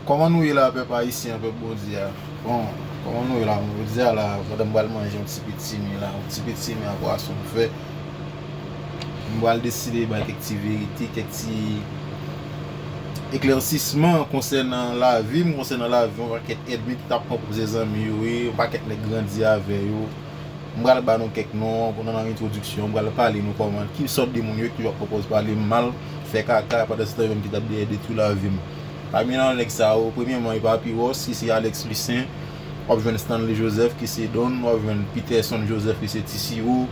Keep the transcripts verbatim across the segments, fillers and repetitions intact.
Kòman nou ye la, pèp ayisyen, pèp Bondye a? Bon, kòman nou ye la? Jodi a la, pandan m pral manje yon ti pitimi la, yon ti pitimi a pwason m fè, m pral deside bay kèk ti verite, kèk ti eklèsisman konsènan lavi m, konsènan lavi yon pakèt ènmi ki t ap pran pou se zanmi yo ye, yon pakèt nèg grandi avè yo. M pral ba nou kèk non nan entwodiksyon, m pral pale nou kòman, ki sòt de moun yo ki ap pwopòz pale m mal, fè kaka, pandan se tan yo menm ki t ap dèyè detwi lavi m. Pami nan nèg sa yo, premyèman, e Papyrus, ki se Alex Lucien, w ap jwenn Stanley Joseph, ki se Don, w ap jwenn Peterson Joseph, ki se Ti Siwo,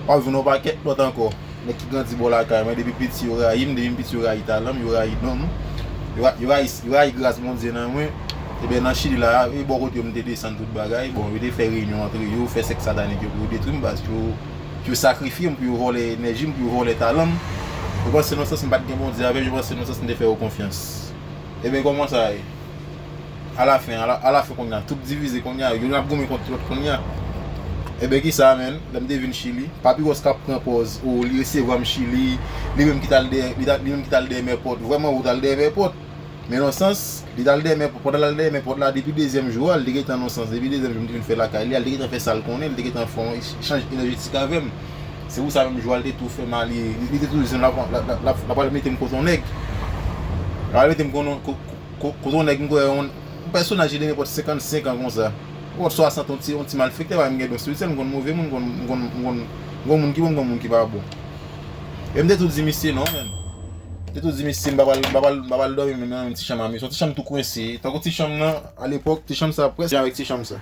w ap jwenn yon pakèt lòt ankò. Nèg ki grandi bò lakay mwen, depi piti yo rayi m, depi m piti yo rayi talan m, yo rayi non m, yo ra- yo rayi, yo rayi gras Bondye nan mwen. Ebyen, nan Chili la, e bò kote yo m te desann tout bagay, bon, yo te fè reyinyon antre yo, fè sèk satanik yo pou yo detwi m, baz, pou yo, pou yo sakrifye m, pou yo vòlè enèji m, pou yo vòlè talan m. Yo panse nan sans m pa t gen Bondye avè m, yo panse nan sans m te fè yo konfyans. Ebyen, kòman sa ye? Alafen, ala, alafen kounye a, tout divize kounye a, youn ap goumen kont lòt kounye a. Ebyen, ki sa, menn? Lè m te vin Chili, Papyrus k ap pran pòz, o, li resevwa m Chili, li menm ki t al dèyè, li ta- li menm ki t al dèyè mèpòt. Vrèman, ou t al dèyè mèpòt. Men nan sans, li t al dèyè mèpòt, pandan l al dèyè mèpòt la, depi dezyèm jou a, li te gentan nan sans, depi dezyèm jou m te vin fè lakay li, li te gentan fè sa l konnen, li te gentan fè yon echanj enèjetik avè m. Se pou sa menm jou a, li te tou fè m ale, li, li te tou di m l ap, l ap, l ap, l ap pral mete m kote yon nèg. L ap mete m kote yon, ko- Ko- kote yon nèg m kwè yon, yon pèsonaj ki gen nenpòt senkannsenk an konsa. Ou konn swasant, yon ti, yon ti malfektè, pa menm gen don espirityèl, m konn move moun, m konn, m konn, m konn, m konn moun ki bon, m konn moun ki pa bon. E m te tou di misye non, menm. M te tou di misye, m pa pral, m pa pral, m pa pral dòmi menm nan menm ti chanm a misye. Yon ti chanm tou kwense. Tankou ti chanm nan, alepòk, ti chanm sa prèske avèk ti chanm sa.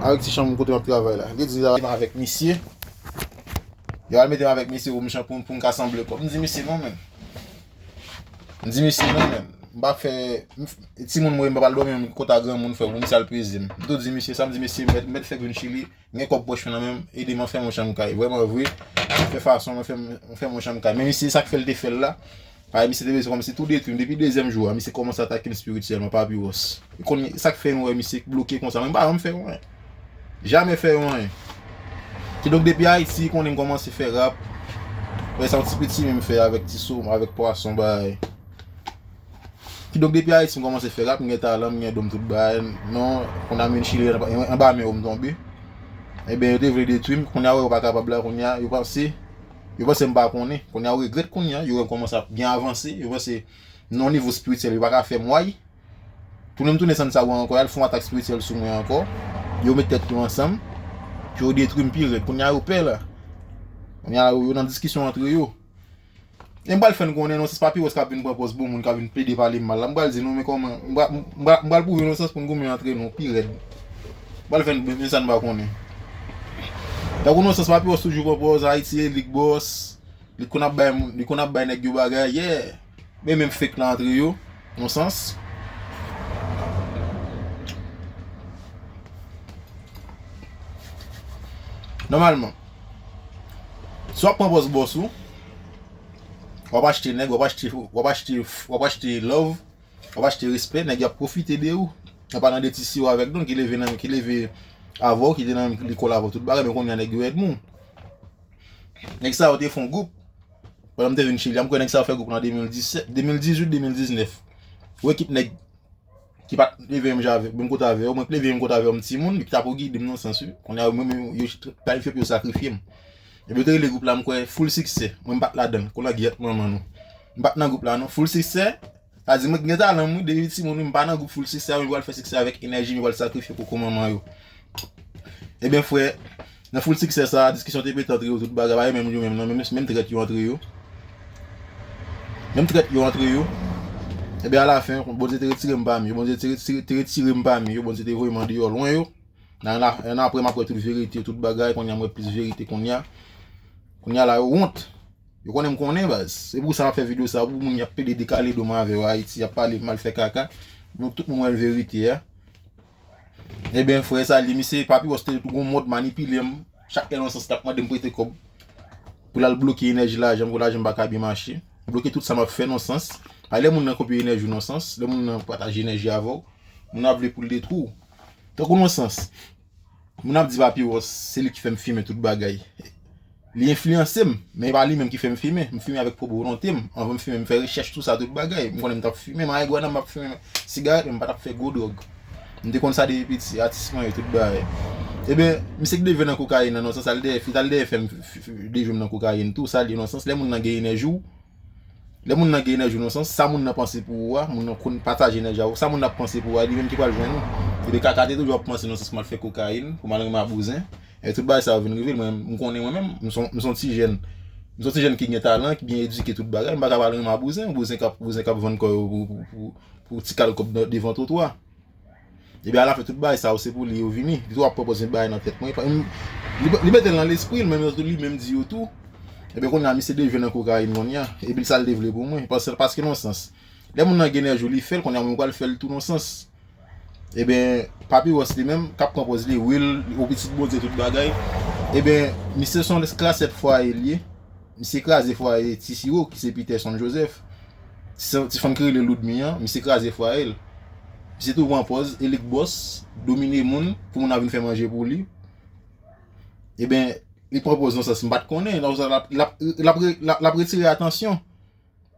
Avèk ti chanm kote m ap travay la. M te di avèk misye. Yo al mete m avèk misye pou m chan- pou, pou m ka sanble kòb. M di misye non, menm. M di misye non, menm. M pa fè, m f- timoun mwen, m pa pral dòmi menm kòt a granmoun fè pou misye al peze m. M tou di misye sa, m di misye, m mèt, m mèt fè vin Chili, m gen kòb pòch mwen nan men m, ede m an fè m yon chanm kay. Vrèman vre, fè fason, m fè m, m fè m yon chanm kay. Men misye, sa k fè l te fè l la, ay, misye te bezwen kòmsi tou detwi m. Depi dezyèm jou a, misye kòmanse atake m espirityèlman, Papyrus. Kounye, sa k fè nou wè misye bloke konsa, mwen m pa janm fè anyen. Jamè fè yo anyen. Kidonk, depi Ayiti, konnen m kòmanse fè rap. Wè, sa yon ti piti menm fè avèk ti sou, avèk pwason, bay. Kidonk, depi Ayiti, m kòmanse fè rap, m gen talan, m gen don, m tout bagay. Non, kounye a m vin Chili, anba, anba men yo m tonbe. Ebyen, yo te vle detwi m, kounye a wè yo pa kapab la, kounye a, yo panse, yo panse m pa konnen. Kounye a, yo regrèt kounye a, yo wè m kòmanse ap byen avanse, yo panse, nan yon nivo espirityèl, yo pa ka fè m way. Tounen m tounen San Diego ankò, y al fè yon atak espirityèl sou mwen ankò. Yo met tèt yo ansanm pou yo detwi m pi rèd. Kounye a yo pè la. Kounye a yo, yo nan diskisyon antre yo. E m pral fè n konnen non, se Papyrus k ap vin pran pòz bon moun, k ap vin plede pale m mal la. M pral di nou, men kòman, m pral, m pral, m pral pwouve nou sans pou n goumen antre nou pi rèd. M pral fè n, men sa n pa konnen. Tankou nou sans Papyrus toujou pran pòz Ayiti e li k bòs. Li konn ap bay moun, li konn ap bay nèg yo bagay, yeah. Men menm fake la antre yo, yon sans. Nòmalman, si w ap pran pòz bòs ou, w ap achte nèg, w ap achte, w ap achte, w ap achte love, w ap achte respè, nèg y ap pwofite de ou. An palan de Ti Siwo avèk Don ki leve nan, ki leve avè w, ki te nan menm lekòl avè w, tout bagay, men kounye a nèg yo ènmi w. Nèg sa yo te fè yon gwoup. Pandan m te vin Chili a, m kwè nèg sa yo fè gwoup lan de mil disèt, de mil dizuit, de mil diznèf. Yon ekip nèg ki pa t leve menm jan avè, menm kote avè yo, mwen k leve menm kote avè yo, m timoun, ki t ap gide m nan sans wi. Kounye a, mwen menm, yo planifye pou yo sakrifye m. Epi yo te rele gwoup la, m kwè Full Succès. Mwen m pa t ladan l. Kounye a, gyèt manman nou. M pa t nan gwoup la non. Full Succès, sa di mwen ki gen talan m wi, depi timoun wi, m pa nan gwoup Full Succès a, men yo pral fè siksè avèk enèji m, yo pral sakrifye koko manman yo. Ebyen, frè, nan Full Succès sa, diskisyon te pete antre yo, tout bagay, pa yo menm, yo menm, non, menm, menm trèt yo antre yo. Menm trèt yo antre yo. Ebyen, alafen, Bondye te retire m pami yo, Bondye te retire, te retire m pami yo, Bondye te voye m andeyò lwen yo. Nan, nan, nan apre, m ap wè tout verite, tout bagay, kounye a, m wè plis verite kounye a. Kounye a la, yo wont. Yo konnen m konnen, baz. Se pou sa m ap fè videyo sa, pou moun y ap plede dekale do m avè yo Ayiti, y ap pale mal, fè kaka. Nou tout moun wè verite a. Ebyen, frè, sa li, misye Papyrus te tou gon mòd manipile m. Chak lè nan sans, t ap mande m prete kòb pou l al bloke enèji lajan m, pou lajan m pa ka byen mache. Bloke tout sa m ap fè nan sans. A lè moun nan kopi enèji w nan sans, lè moun nan pataje enèji avè w, moun nan ap vle pou l detwi w. Tankou nan sans, moun ap di Papyrus, se li ki fè m fimen tout bagay. Li enfliyanse m, men e pa li menm ki fè m fimen. M fimen avèk pwòp volonte m. Anvan m fimen, m fè rechèch sou sa, tout bagay. M konnen m t ap fimen, m ayegwana, m ap fimen sigarèt, men m pa t ap fè gwo dwòg. M te konn sa depi piti, atis mwen ye, tout bagay. Ebyen, misye k devye nan kokayin nan, nan sans, al dèyè, fi, al dèyè fè m f- f- devye m nan kokayin tou, sa l ye nan sans, lè moun nan gen enèji w, lè moun nan gen enèji w nan sans, sa moun nan panse pou ou a, moun nan konn pataje enèji a ou, sa moun nan ap panse pou ou a, li menm ki pral jwenn ou. Ebyen, kaka te toujou ap panse nan sans m al fè kokayin, pou m al renmen a bouzen. E tout bagay sa yo vin rive l, mwen, m konnen mwen menm, m son, m son ti jèn. M son ti jèn ki gen talan, ki byen edike, tout bagay, m pa ka pral renmen a bouzen, bouzen k ap, bouzen k ap vann kò yo pou, pou, pou, pou ti kal kòb nan, devan twotwa. Ebyen, alafen, tout bagay sa yo, se pou li yo vini. Li tou ap pwopoze bagay nan tèt mwen. Li, li mete l nan lespri l, men li menm di yo tou. Ebyen, kounye a, misye devye nan kokayin kounye a. Epi l sa l te vle pou mwen. Paske, paske nan sans, lè moun nan gen enèji w, li fè l, kounye a, mwen, m pral fè l tou nan sans. Ebyen, Papi Wòs li menm, k ap pran pòz li, wi, l, o pitit Bondye, tout bagay. Ebyen, misye se yon krasèt fwaye li ye. Misye kraze fwaye Ti Siwo, ki se Peterson Joseph. Ti, ti fanm ki rele Loudmi an, misye kraze fwaye l. Misye tou pran pòz, e li k bòs, domine moun, pou moun nan vin fè manje pou li. Ebyen, li pran pòz nan sans m pa t konnen, nan sans l ap, l ap, l ap re- l ap, l ap retire atansyon.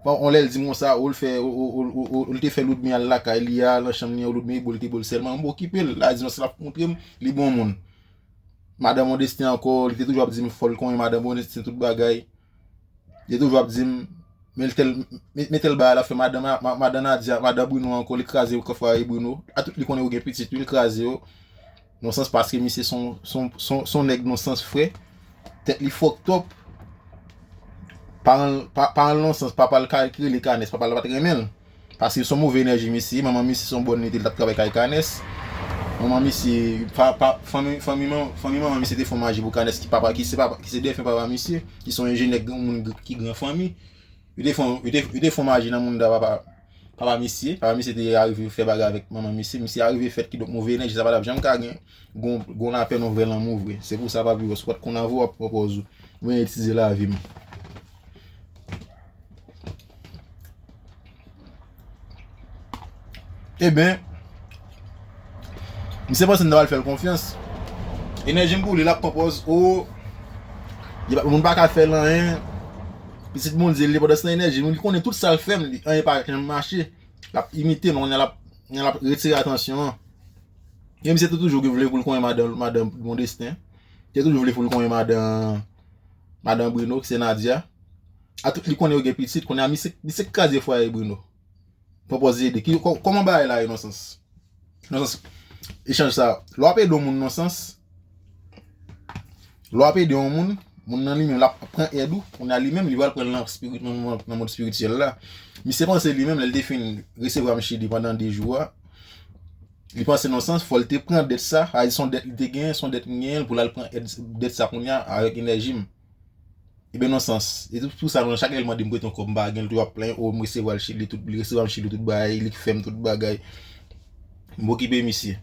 Bon, on lè l di m konsa, ou l fè, ou, ou, ou, ou, ou l te fè Loudmi al lakay li a, nan chanm li an, Loudmi bo l te bo l sèlman, m pa okipe l. La di m se l ap montre m, li bon moun. Madan Modestin ankò, li te toujou ap di m fò l konyen Madan Modestin tout bagay. Li te toujou ap di m, men l tèl, men, men tèl bagay l ap fè madan, ma- ma- madan Nadia, madan Bruno ankò, li kraze kò fwaye Bruno. A tout li konnen yo gen pitit, wi, li kraze yo. Nan sans paske misye son, son, son, son nèg nan sans frè. Tèt li fòktòp. Paran l, pa- paran l nan sans, papa l ka rele Kanès, papa l pa t renmen l. Paske son move enèji misye, manman misye son bòn li te, l t ap travay kay Kanès. Manman misye, pa- pa- fanmi, fanmi, man- fanmi manman misye te fon maji pou Kanès, ki papa, ki se papa, ki se defen papa misye, ki se yon enjenyè granmoun gr- ki gran fanmi. Yo te fon, yo te, yo te fon maji nan moun da papa, papa misye. Papa misye te arive fè bagay avèk manman misye. Misye arive fèt kidonk move enèji sa pa t ap janm ka gen gon, gon lapè nan vrè lanmou vre. Se pou sa Papi Wòs, ou pa t konn avè w ap pran pòz ou. Mwen itilize lavi m. Ebyen, misye panse m ta pral fè l konfyans. Enèji m pou li, l ap pran pòz, o, li pa- moun pa ka fè l anyen. Pitit Bondye, li pandan se tan enèji m, li konnen tout sa l fè m, li, anyen pa janm mache. L ap imite m, kounye a l ap, kounye a l ap retire atansyon an. E misye te toujou vle pou l konyen madan, madan Modestin. Te toujou vle pou l konyen madan, madan Bruno, ki se Nadia. A tout li konnen yo gen pitit, kounye a misye, misye kraze fwaye Bruno. Pran pòz ede. Ki, kò- kòman bagay la ye nan sans? Nan sans, echanj sa. Lè w ap ede yon moun nan sans, lè w ap ede yon moun, moun nan li menm, l ap pran èd ou, kounye a li menm, li pral pran l nan spirit, nan, nan, nan mond espirityèl la. Misye panse li menm, lè l te fin resevwa m Chili pandan de jou a, li panse nan sans, fò l te pran dèt sa, sa vle di se yon dèt li te genyen, se yon dèt m genyen, pou l al pran èd, dèt sa kounye a, avèk enèji m. Ebyen, nan sans, e tou, tou sa, nan chak lè l mande m prete yon kòb, m pa gen, l toujou ap plenyen, o, m resevwa l Chili, tout, li resevwa m Chili, tout bagay, li k fè m tout bagay. M okipe misye.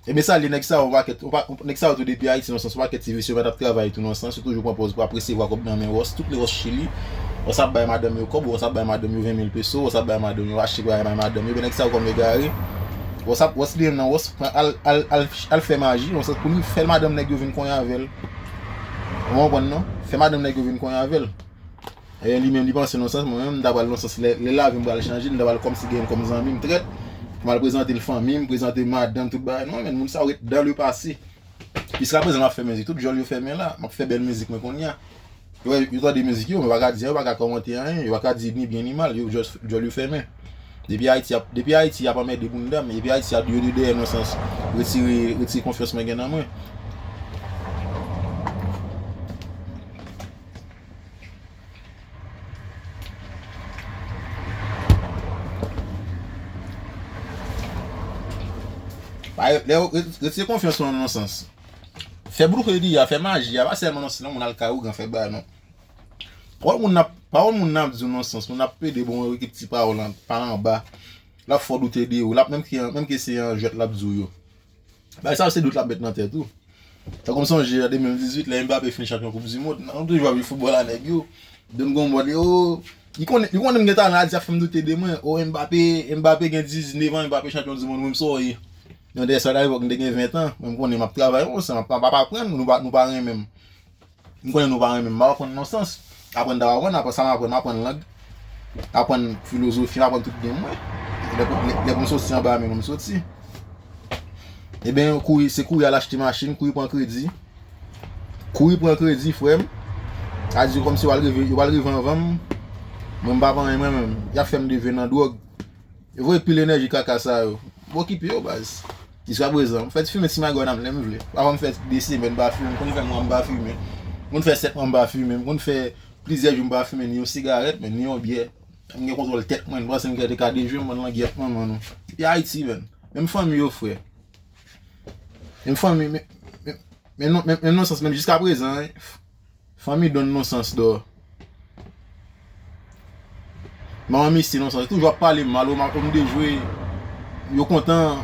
Ebyen, sa, li nèg sa, yon pakèt, yon pa- nèg sa, tou depi Ayiti, nan sans, yon pakèt ti visye, yo pa t ap travay tou, nan sans, yo toujou pran pòz pou ap resevwa kòb nan men Wòs, tout lè Wòs Chili, Wòs ap bay madanm yo kòb, Wòs ap bay madanm yo ven mil peso, Wòs ap bay madanm yo, achte bagay bay madanm yo, ebyen, nèg sa, yo kòm egare, Wòs ap, Wòs li menm nan Wòs, pran, al, al, al, al fè maji, nan sans, pou li fè madanm nèg yo vin konyen avè l. Ou konprann, non? Fè madanm nèg yo vin konyen avè l. Ebyen, li menm, li panse nan sans, mwen menm, m ta pral nan sans, lè, lè lavi m pral chanje, m ta pral kòmsi gen l kòm zanmi m, trèt, pou m al prezante l fanmi m, prezante madanm, tout bagay. Non, men moun sa yo ret dans le passé. Jiskaprezan, m ap fè mizik, tout djòl yo fèmen la, m ap fè bèl mizik mwen kounye a. Yo, yo tande mizik yo, men yo pa ka di anyen, yo pa ka kòmante anyen, yo pa ka di ni byen ni mal, yo just, djòl yo fèmen. Depi Ayiti ap, depi Ayiti ap anmède bounda m, depi Ayiti ap, yo de dèyè nan sans, retire, retire konfyans mwen gen nan mwen. Lè yo retire konfyans ou nan sans. Fè bouke li a, fè maji a, pa sèlman nan sans, moun al kay ougan fè bagay, non. Pawòl moun n ap, pawòl moun n ap di w nan sans, moun ap pede bon yon ekip ti pawòl an, pa anba. L ap fè w doute de ou, l ap menm ke, menm ke se yon jwèt l ap di w yo. Bagay sa yo se dout l ap met nan tèt ou. Tankou m sonje an de mil dizuit, lè Mbappé fin chanpyon Koup di Mond, nou toujou ap jwe foutbòl a nèg yo. Donn gon mòd, o, li konnen, li konnen m gen talan, a di ap fè m doute de mwen. O, Mbappé, Mbappé gen diznèf an, Mbappé chanpyon di mond, mwen m sa w ye. Yon dèyè sa, alepòk m te gen ven an, mwen m konnen m ap travay konsa, m ap, m ap aprann, nou pa, nou pa renmen m. M konnen nou pa renmen m, m ap aprann non sans. Aprann ta aprann, aprann sa m aprann, m aprann lang. Aprann filozofi, m aprann tout gen mwen. Lè, lè, lè pou m soti anba men nou, m soti. Ebyen, kouri, se kouri al achte machin, kouri pran kredi. Kouri pran kredi, frè m. Sa di kòmsi yo al rive, yo al rive anvan m. Mwen, m pa pran anyen, mwen menm. Y ap fè m leve nan dwòg. Yo voye pil enèji kaka sa yo. M okipe yo, baz. Jiska prezan, m fè ti fimen ti magway nan m lè m vle. Pafwa m fè de semèn m pa fimen, m konn fè mwa m pa fimen. M konn fè sèt mwa m pa fimen, m konn fè plizyè jou m pa fimen, ni yon sigarèt, men ni yon byè. M gen kontwòl tèt mwen, m panse m te ka dejwe m, mwen langyèt manman nou. Depi Ayiti, menm. Menm fanmi yo, frè. Menm fanmi, men, men, men non, men, men non sans, menm jiska prezan, fanmi Don non sans dò. Manman misye non sans, toujou ap pale mal, o, m dejwe. Yo kontan,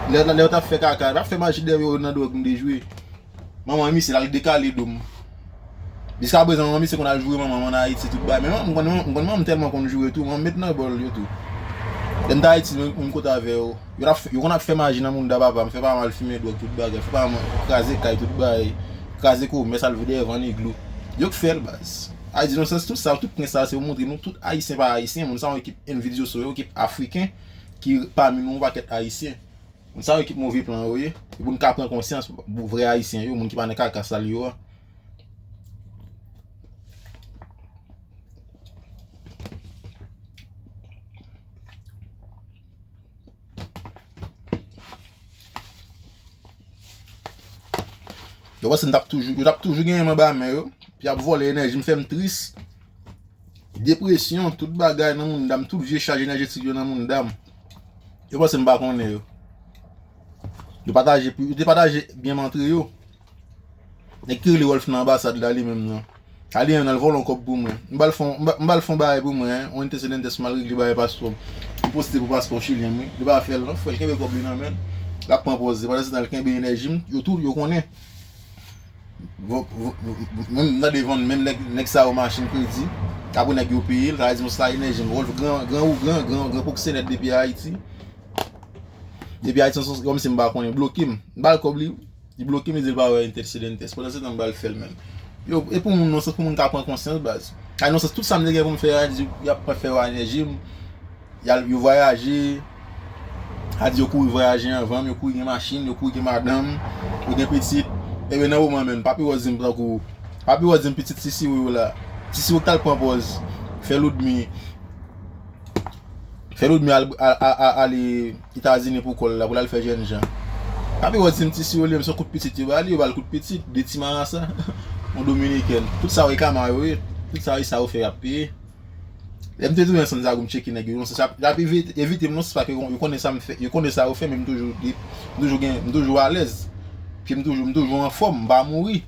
lè, lè yo t ap fè kaka, t ap fè maji dèyè yo nan dwòg, m dejwe. Manman misye, l al dekale do m. Jiska prezan, manman misye konn al joure manman m ann Ayiti, tout bagay. Men m konn, m konn manman m tèlman konn joure tou, manman m met nan bòl yo tou. Lè m t Ayiti, m, m kote avè yo. Yo t ap fè, yo konn ap fè maji nan mounda papa m, fè pa mal fimen dwòg, tout bagay, fè pa mal kraze kay, tout bagay, kraze komès, al vide vann iglou. Yo k fè l, baz. Ayiti, nan sans, tout sa, tout pwen sa, se pou montre nou, tout Ayisyen pa Ayisyen, moun sa yon ekip envidyoso yo, ekip afriken, ki pami nou, yon pakèt Ayisyen. Moun sa yo ekip move plan yo ye, e pou n ka pran konsyans, pou vrè Ayisyen yo, moun ki pa nan kaka sal yo a. Yo panse m t ap toujou, yo t ap toujou genyen m anba men yo, epi y ap vòlè enèji m, fè m tris. Depresyon, tout bagay nan mounda m, tout vye chaj enèjetik yo nan mounda m. Yo panse m pa konnen yo. Yo pataje, yo te pataje byen m antre yo. Nèg ki rele Rolf nan anbasad la, li menm nan. Sa li menm nan, l vòlè yon kòb pou mwen. M ba l fon, m ba, m ba l fon bagay pou mwen, yon Inter Studentes m al regle bagay paspò m. M poste pou paspò chilyen m, wi. Li pa fè l non, frè, l kenbe kòb li nan men l. L ap pran pòz li. Pandan se tan, l kenbe enèji m. Yo tou, yo konnen. Vo-, vo-, vo-, menm nan devan, menm nèg, nèg sa yo machin kredi. Apre nèg yo peye l, sa vle di, m sa enèji m. Rolf, gran, gran ougan, gran, gran pwoksenèt depi Ayiti. Depi Ayiti, se kòmsi m pa konnen, bloke m. M ba l kòb li, li bloke m, li di l pa wè Inter Studentes. Pandan se tan, m ba l fè l menm. Yo, e pou moun, non sans pou moun ka pran konsyans, baz. Ay, non sans, tout sa m te gen pou m fè a, di, y ap fè yo enèji m. Y al, yo vwayaje. A di, yo kouri vwayaje anvan m, yo kouri gen machin, yo kouri gen madanm, yo gen pitit. Ebyen, nan moman menm, Papi Wòz di m tankou, Papi Wòz di m pitit Sisiwo yo la. Sisiwo k t al pran pòz, fè loudmi. Fè lout men al, al, al, al, ale Etazini pou kò l la, pou l al fè jènjan. Papi Wòz di m ti siyole, m se kout pitit yo ba li, yo ba l kout pitit, de ti marasa. Yon dominikèn. Tout sa yo e kama yo ye. Tout sa yo, sa yo fè, y ap peye. Lè m te tounen Santiago, m tcheke nèg yo, non, se sa, y ap evite, evite m, non, se pa ke yo konnen sa m fè, yo konnen sa yo fè, men m toujou, m toujou gen, m toujou alèz. Pye m toujou, m toujou anfòm, m pa mouri.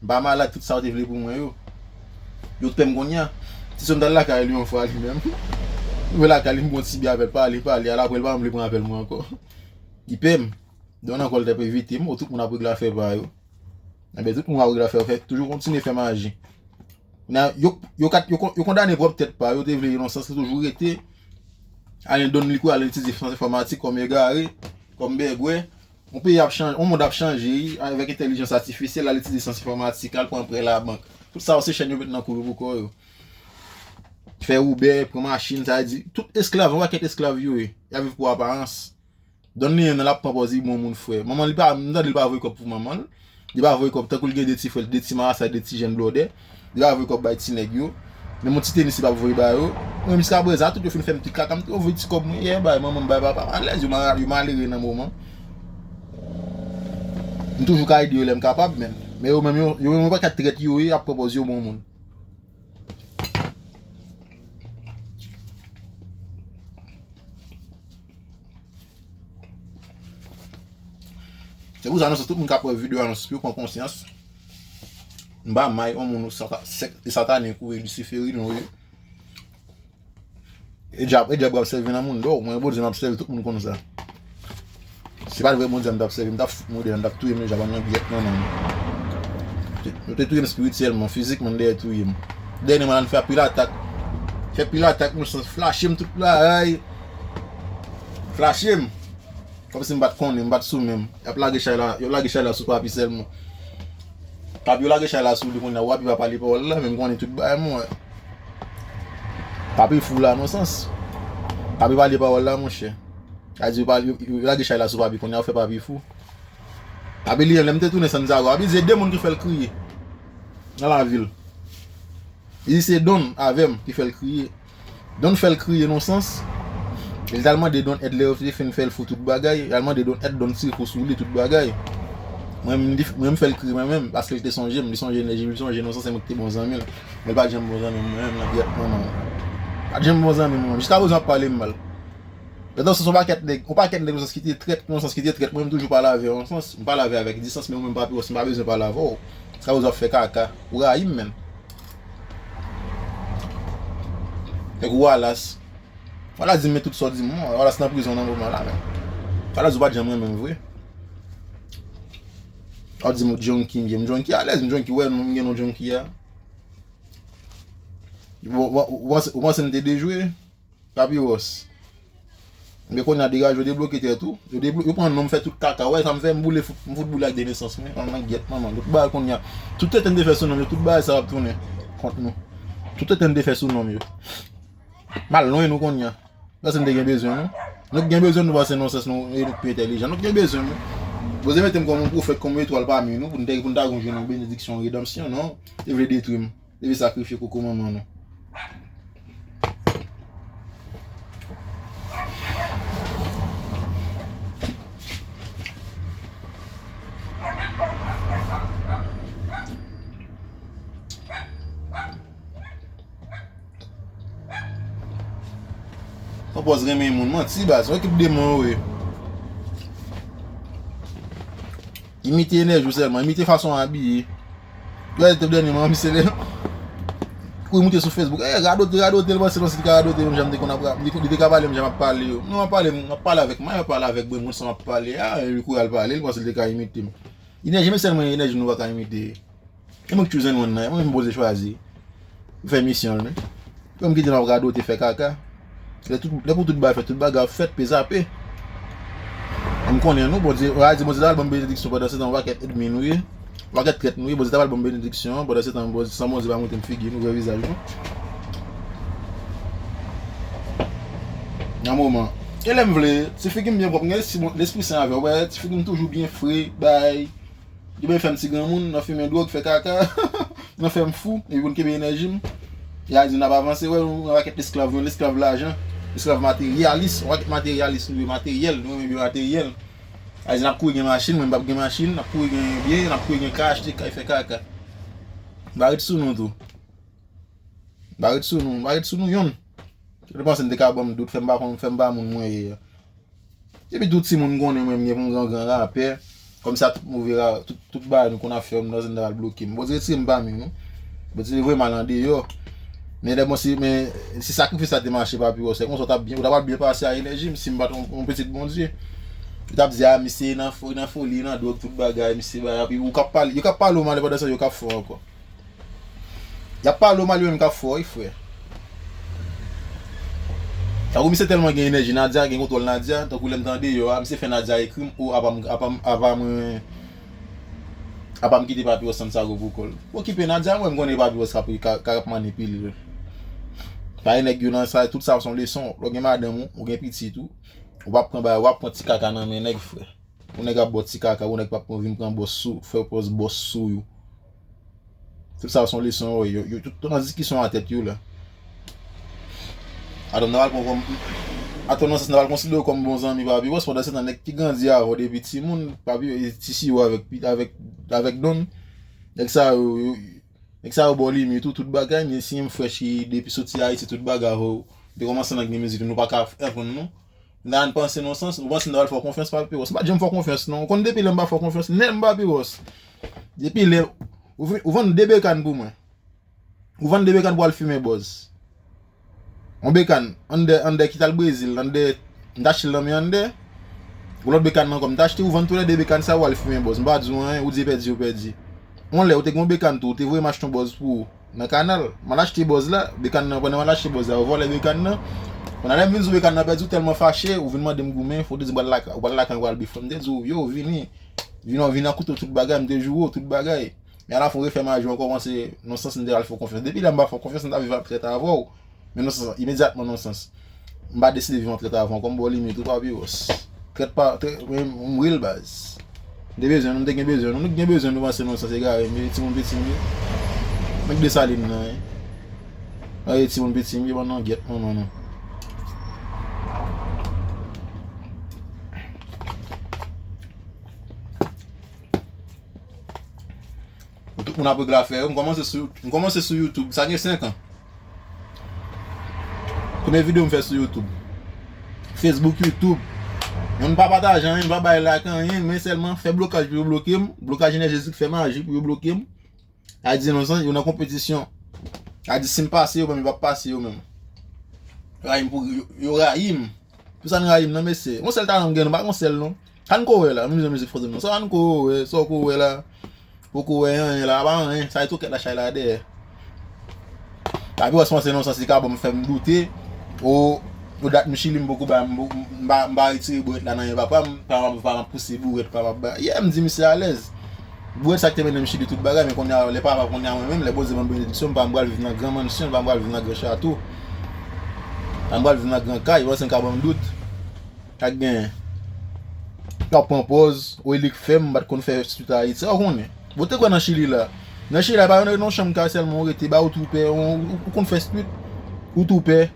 M pa malad, tout sa yo te vle pou mwen yo. Yo t pè m kounye a. Ti sè m t al lakay li yon fwa li menm. Rive lakay li, m pran ti byen avè l, pale, pale, alapre l pa vle pran avè l mwen ankò. Li pè m. Donk ankò l t ap evite m, o, tout moun ap regle afè pa yo. Enben, tout moun ap regle afè yo, fè, toujou kontinye fè maji. Kounye a, yo, yo kat, yo kon-, yo kondane pwòp tèt pa yo, te vle inosans, yo toujou rete. Alen donn li kou, alen itilize syans enfòmatik kòm egare, kòm bègwè. Yon peyi ap chanje, yon mond ap chanje, wi, avèk entèlijans atifisyèl, al itilize syans enfòmatik, al pran prè labank. Tout sa yo se chèn yo met nan kou yo pou kò yo. Fè Uber, pran machin, sa vle di, tout esklav, yon pakèt esklav yo ye. Y ap viv pou aparans. Donn li menm nan, l ap pran pòz li bon moun, frè. Manman li pa, m tande li pa voye kòb pou manman l. Li pa voye kòb, tankou li gen de ti frè, de ti marasa, de ti jèn blòdè. Li pa voye kòb bay ti nèg yo. Menm yon ti tenis li p ap voye ba yo. Mwen, jiskaprezan, tout yo fin fè m ti kaka, m tou voye ti kòb mwen yè bay manman m, bay papa m. Alèz, yo ma-, yo malere nan moman. M toujou ka ede yo lè m kapab, men. Men yo menm, yo, yo menm, yon pakèt trèt yo ye, ap pran pòz yo bon moun. Se pou sa, non, se tout moun k ap wè videyo a, non, se pou yo pran konsyans. M pa may, yon moun ou sata-, sèk-, e satanik ou e lisiferin ou ye. E dyab, e dyab w ap sèvi nan moun dò, mwen Bondye m ap sèvi, tout moun konn sa. Si pa t vre Bondye m t ap sèvi, m t ap fout mode, m t ap touye m deja, pa nan gyèt nan non. Yo te touye m espirityèlman, fizikman, dèyè touye m. Dènyèman, la n fè pil atak. Fè pil atak, nou sans flache m tout la, ay. Flache m. Kòmsi m pa t konnen, m pa t sou men m. Y ap lage chay la, yo lage chay la sou papi sèlman. Papi, yo lage chay la sou li kounye a, w ap pa pale pawòl la, men m konnen tout bagay mwen wè. Papi fou la nan sans. Papi pale pawòl la, monchè. Sa di yo pale, yo, yo lage chay la sou Papi kounye a, yo fè Papi fou. Papi li, lè m te tounen Santiago, Papi di se de moun ki fè l kriye nan lavil. Li di se Don avè m ki fè l kriye. Don fè l kriye nan sans. Li t al mande Don èd lè yo te fin fè l fou tout bagay. Li al mande Don èd, Don tire kou sou li tout bagay. Mwen menm, li, mwen menm fè l kriye mwen menm, paske li te sonje m, li sonje nèg, li sonje nan sans se mwen ki te bon zanmi l. Men li pa t janm bon zanmi m, mwen menm, nan gyèt manman. Pa t janm bon zanmi m, non. Jiska prezan w ap pale m mal. Gentan se yon pakèt nèg, yon pakèt nèg nan sans ki te trèt, nan sans ki te trèt, mwen menm toujou pale avè yo nan sans, m pale avè avèk distans, men ou menm Papi Wòs, m pa bezwen pale avè w. Sa w ap fè kaka, ou rayi m menm. Nèg ou Wallace. Wallace di m men tout sa w di m, Wallace nan prizon nan moman la menm. Wallace ou pa t janm renmen m vre. W ap di m ou junkie m ye, m junkie alèz, m junkie, wè m gen non junkie a. Ou, ou, ou panse, ou panse m te dejwe? Papi Wòs. Men kounye a degaje yo debloke tèt ou. Yo deblo-, yo pran non m fè tout kaka. Wè sa m fè, m boule, fout, m fout boule ak de nesans mwen. Manman gyèt manman. Tout bagay kounye a. Tout tenten de fè sou non m yo, tout bagay sa ap tounen kont nou. Tout tenten de fè sou non m yo. M al lwen nou kounye a. Paske n te gen bezwen nou. Nou gen bezwen nou paske nou sens nou e nou pi entèlijan. Nou gen bezwen nou. Bondye mete m kòm yon pwofèt, kòm yon etwal pami nou, pou n te, pou n ta jwenn yon benediksyon, redanmsyon, non. Te vle detwi m. Li vle sakrifye koko manman nou. Yon pòz renmen moun, manti baz, yon ekip demon yo ye. Imite enèji w sèlman, imite fason w abiye. Yo te dènyèman, misye lè kouri moute sou Facebook. Eh, radote, radote, l panse nan si li ka radote, menm jan m te konn ap ra-, li, li te ka pale, menm jan m ap pale yo. Non, m ap pale, m ap pale avèk, m ap pale avèk grenn moun sa m ap pale a, li kouri al pale, li panse li te ka imite m. Enèji, men sèlman enèji nou pa ka imite. E mwen ki choose and win nan, e mwen ki poze chwazi. M fè misyon l, men. Pou m kite n ap radote, fè kaka. Lè tout, lè pou tout bagay fèt, tout bagay ap fèt, pe zape. M konnen nou, Bondye, w a di Bondye ta pral ban m benediksyon pandan se tan, yon pakèt ènmi nou ye. Yon pakèt trèt nou ye, Bondye ta pral ban m benediksyon, pandan se tan, Bondye, san Bondye pa montre m figi nou, vrè vizaj nou. Nan moman. E lè m vle, ti figi m byen pwòp, m gen lespri, lespri sen avè w, wè, ti figi m toujou byen fre, bay. Li bay fè m ti granmoun, nan fimen dwòg, fè kaka, nan fè m fou, epi pou n kenbe enèji m. Y a di n ap avanse, wè, nou yon pakèt esklav, yon esklav lajan, esklav materyalis, yon pakèt materyalis, nou ye materyèl, nou renmen byen materyèl. A di n ap kouri gen machin, mwen m p ap gen machin, n ap kouri gen byen, n ap kouri gen kay, achte kay, fè kaka. M pa ret sou nou tou. M pa ret sou nou, m pa ret sou nou yonn. Yo te panse n te ka ban m dout, fè m pa konn, fè m pa moun mwen ye a. Epi tout timoun konnen mwen, m gen pou m gran gran rapè. Kòmsi a tout move ra-, tout, tout bagay nou konn ap fè, m nan zòn nan al bloke m. Bondye retire m pami nou. Bondye voye m al andeyò. Men lè bon, se, men si sakrifis la te mache, Papi Wòs, se konsa w t ap byen, ou t ap byen pase a enèji m, si m pa t yon, yon pitit Bondye. Yo t ap di, a, misye nan fo-, nan foli, nan dwòg, tout bagay, misye bagay. Epi ou k ap pale, yo k ap pale w mal, pandan se tan yo k ap fè w ankò. Y ap pale w mal, yo menm k ap fè w, wi, frè. Tankou misye tèlman gen enèji, Nadia gen kontwòl Nadia, tankou lè m t andeyò a, misye fè Nadia ekri m, o, apa m, apa m, apa mwen, apa m kite Papi Wòs Santiago pou kò l. Okipe Nadia, mwen m konnen Papi Wòs ka, ka, ka ap manipile l. Paske nèg yo nan sa, tout sa se yon leson. Lè w gen madanm ou, ou gen pitit ou, ou p ap pran bagay, ou p ap pran ti kaka nan men nèg, frè. Yon nèg ap ba w ti kaka, yon nèg p ap vin pran bòs sou, fè pòz bòs sou yo. Tout sa se yon leson, yo, yo, yo, tout, tout nan diskisyon a tèt yo la. Atò, n ta pral pran kòm, atò, nan sans, n ta pral konsidere w kòm bon zanmi Papi Wòs, pandan se tan, nèg ki grandi avè w depi timoun, Papi, ti siwo avèk, avèk, avèk Don, nèg sa yo, yo, nèg sa yo ba w limit ou, tout bagay, men si yon frèch ki depi soti Ayiti, tout bagay avè w, te kòmanse nan gen mizik, nou pa ka aprann nou. Nan panse nan sans, ou panse m ta pral fè w konfyans, Papi Wòs. M pa t janm fè w konfyans, non. Ou konn depi lè m pa fè w konfyans, nèt m, Papi Wòs. Depi lè, ou, ou vann de bekàn pou mwen. Ou vann de bekàn pou al fimen bòz. Yon bekàn, anndan, anndan ki t al Brezil, anndan, m t achte l nan men anndan. Yon lòt bekàn nan ankò, m t achte, ou vann toulède bekàn sa, ou al fimen bòz. M pa di w anyen, ou di pèdi, ou pèdi. Yon lè, ou te gen yon bekàn tou, ou te voye m achte yon bòz pou ou. Nan kanal. M al achte bòz la, bekàn nan, pandan m al achte bòz la, yo vòlè bekàn nan. Pandan lè m vin di w bekàn nan pèdi, ou tèlman fache, ou vin mande m goumen, fò w te di m pral lakay, ou pral lakay, ou pral bif. M te di w, yo, vini. Vini, vini ak kouto tout bagay, m te joure w tout bagay. E alafen, ou refè maji, ou kòmanse, nan sans, m te al fè w konfyans. Depi lè m pa fè w konfyans, m ta viv ap trèt avè w. Men nan sans, imedyatman nan sans, m pa deside viv an trèt avè w ankò, m ba w limit ou, Papyros. Trèt pa, trèt, men m real baz. M te bezwen nou, m te gen bezwen nou. Nou k gen bezwen nou panse nan sans egare, men timoun piti m ye. Nèg Desalin nan, wi. Ay, timoun piti m ye, bann nan gyèt manman nou. Pou tout moun ap regle afè yo, m kòmanse sou, m kòmanse sou YouTube, sa gen senk an. Premye videyo m fè sou YouTube. Facebook, YouTube. Moun pa pataje anyen, m pa bay like anyen, men sèlman fè blokaj pou yo bloke m. Blokaj enèjetik, fè maji pou yo bloke m. A di nan sans, yo nan konpetisyon. A di si m pase yo menm, yo p ap pase yo menm. Rayi m pou, yo, yo rayi m. Pou sa n rayi m nan, mesye. Yon sèl talan m gen, nou pa gon sèl non. Sa n ko wè la, nou bezwen mizik fòse m nan. Sa n ko wè, sa w ko wè la. Ou ko wè anyen la, pa anyen. Sa e tokèt la chay la dèyè. Papyros panse nan sans li ka ban m, fè m doute. O, o dat m Chili, m poko ba, m, m pa, m pa retire bwèt la nan men papa m, pa m, pa m ap pouse bwèt, pa m ap ba. Yeah, m di misye alèz. Bwèt sa k te mennen m Chili tout bagay, men kounye a, lè papa kounye a mwen menm, lè Bondye ban m benediksyon, m pa m pral viv nan gran mansyon, m pa m pral viv nan gran chato. M pa m pral viv nan gran kay, panse m ka ban m dout. Ak gen. K ap pran pòz, o e li k fè m, m pa t konn fè street Ayiti. Sa w konnen. Bon, te kwè nan Chili la. Nan Chili la, pa yon, yon chanm kay sèlman ou rete, ba ou tou pè, ou, ou, ou konn fè street, ou tou pè.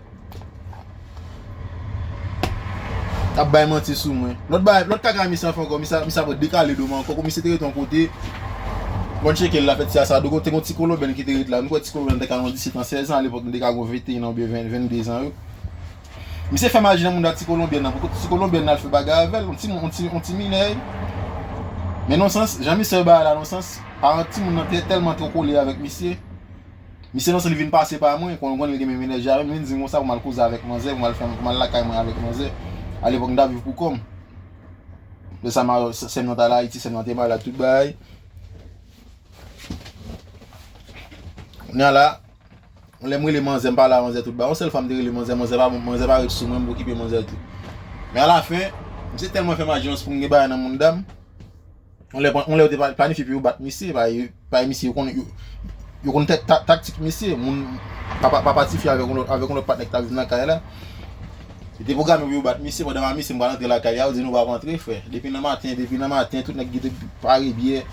Ap bay manti sou mwen. Lòt bagay, lòt kaka misye an fè ankò, misye, misye ap dekale do m ankò, kou misye te rete yon kote. Bon, tcheke l la fè ti asado, te gon ti kolonbyèn ki te rete la. Nou kwè ti kolonbyèn te ka gen disèt an, sèz an, alepòk li te ka gen venteyen an oubyen ven, vennde zan yo. Misye fè maji nan mouda ti kolonbyèn nan, pou ti kolonbyèn nan al fè bagay avè l, yon ti, yon ti, yon ti minè. Men nan sans, jan misye bay la, nan sans, paran timoun nan te tèlman twò kole avèk misye. Misye nan sans li vin pase pa mwen, kon, konn li gen menm enèji avè m, li vin di m konsa pou m al koze avèk manzè, pou m al fè, pou m al lakay mwen avèk manzè. Alepòk, m t ap viv pou kò m. Lè sa, sè m nan t al Ayiti, sè m nan te malad, tout bagay. Kounye a la, lè m rele manzè, m pale a manzè tout bagay. Yon sèl fwa m te rele manzè, manzè pa, manzè pa ret sou mwen, m okipe manzè tou. Men alafen, misye tèlman fè m alyans pou m gen bagay nan mouda m. Yon lè, yon lè yo te pa, planifye pou yo bat misye, pa, pa misye, yo konn, yo, yo konn ta-, ta-, taktik misye. Moun, papa, papa tifi avèk yon lòt, avèk yon lòt patnè ki t ap viv nan kay la. Yo te pwograme pou yo bat misye, pandan m a misye, m pral antre lakay la, yo di nou p ap antre, frè. Depi nan maten, depi nan maten, tout nèg ki te pare byè.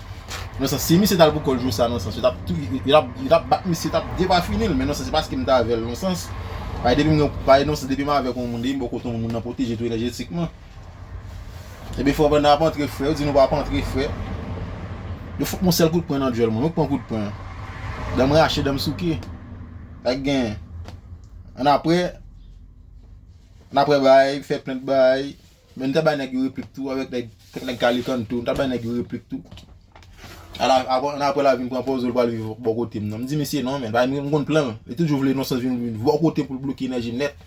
Nan sans, si misye t al pou kò l jou sa, nan sans, yo t ap tou, yo t ap, yo t ap bat misye, yo t ap depafini l, men nan sans, se paske m t avè l, nan sans. Paske depi m gen, paske nan sans, depi m avèk yon moun, depi m bò kote yon moun, m nan pwoteje tou enèjetikman. Ebyen, frè, pandan n ap antre, frè, yo di nou p ap antre, frè. Yo fout m yon sèl kout pwen nan djòl mwen, mwen pran kout pwen. Dan m rache, dan m souke. Sa k gen. Annapre, annapre bay, fè plent bay. Men m ta bay nèg yo replik tou, avèk nèg, kèk nèg Kalikan tou, m ta bay nèg yo replik tou. Ala, apre, annapre l a vin pran pòz ou l pral viv bò kote m nan. M di misye non, men, bay, m konn plan l. Li toujou vle nan sans vin, vin bò kote m pou l bloke enèji m nèt.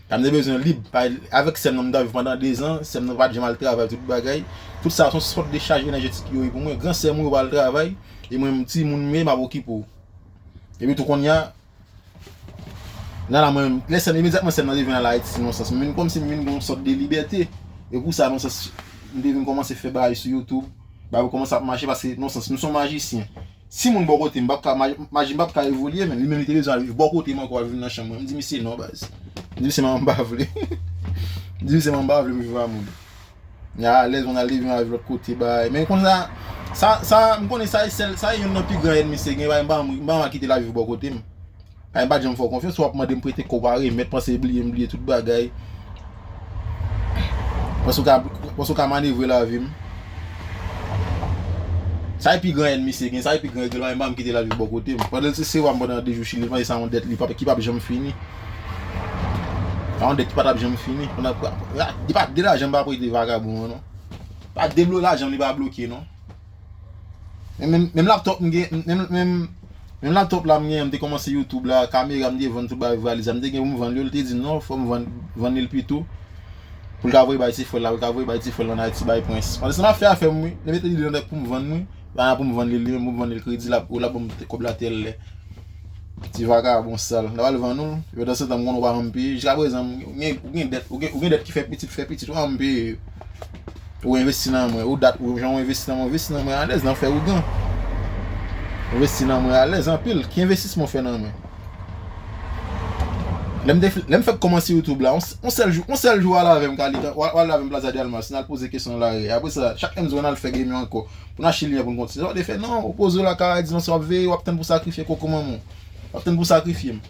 Sa m te bezwen lib. Pa, avèk sè m nan m t ap viv pandan de zan, sè m nan pa t janm al travay, tout bagay. Tout sa se yon sòt de chaj enèjetik yo ye pou mwen. Gran sè m yo pa al travay, e mwen, m timoun m ye, m ap okipe w. Epi tou kounye a, nan la mwen, lè sè m, imedyatman sè m nan te vin al Ayiti, nan sans, m vin kòmsi m vin gen yon sòt de libète. E pou sa, nan sans, m te vin kòmanse fè bagay sou YouTube, bagay yo kòmanse ap mache, paske, nan sans, m se yon majisyen. Si moun bò kote m p ap ka, maj-, maji m p ap ka evolye, men li menm li te bezwen al viv bò kote m ankò, al viv nan chanm mwen. M di misye non, baz. M di misye manman m pa vle. M di misye manman m pa vle m viv a moun. Alèz, moun al leve m al viv lòt kote, bay. Men konn sa, sa, sa, m konnen sa e sèl, sa e youn nan pi gran ènmi misye gen, bay, m pa, m pa, m pa kite l al viv bò kote m. Ay, m pa t janm fè w konfyans, w ap mande m prete kòb, w a remèt, panse bliye m bliye tout bagay. Panse w ka, panse w ka manevre lavi m. Sa e pi gran ènmi misye gen, sa e pi gran ènmi l, m pa kite l al viv bò kote m. Pandan l se sewa m pandan de jou Chili, panse sa yon dèt li p ap, ki p ap janm fini. Sa yon dèt ki pa t ap janm fini. Pandan, li pa de lajan m pa prete vagabon an, non. Pa de blo lajan m li pa bloke, non. Men, men, menm laptop m gen, menm, menm, menm laptop la m gen, m te kòmanse YouTube la, kamera m te vann tout bagay valiz la, m te gen pou m vann yo, li te di non, fò m vann, vann li l pito. Pou l ka voye bay ti frè l la, pou l ka voye bay ti frè l ann Ayiti, bay Prince. Pandan se tan m ap fè afè m, wi. Li mete lide nan tèt pou m vann, wi. Pandan pou m vann li, li menm, pou m vann li l kredi, l ap, ou l ap ban m kòb la tèl lè. Ti vagabon sal. N ap al vann ou. Pandan se tan m konnen ou pa janm peye. Jiska prezan, ou gen, ou gen dèt, ou gen, ou gen dèt ki fè pitit, fè pitit, ou pa janm peye yo. Ou envesti nan mwen, ou dat, ou jan ou envesti nan mwen, envesti nan mwen alèz, nan fè ougan. Ou envesti nan mwen alèz anpil. Ki envestisman w fè nan mwen? Lè m te, lè m fèk kòmanse YouTube la, on, on sèl jou, on sèl jou w al avè m Kalitan, w al, w al avè m Plaza de Alma, si n al poze kesyon lari. Apre sa, chak lè m di w ann al fè game yo ankò. Pou n achte lyen pou n kontinye. Sa w te fè? Non, ou poze w la kay, di non, sa w ap veye, w ap tann pou sakrifye koko manman w. W ap tann pou sakrifye m.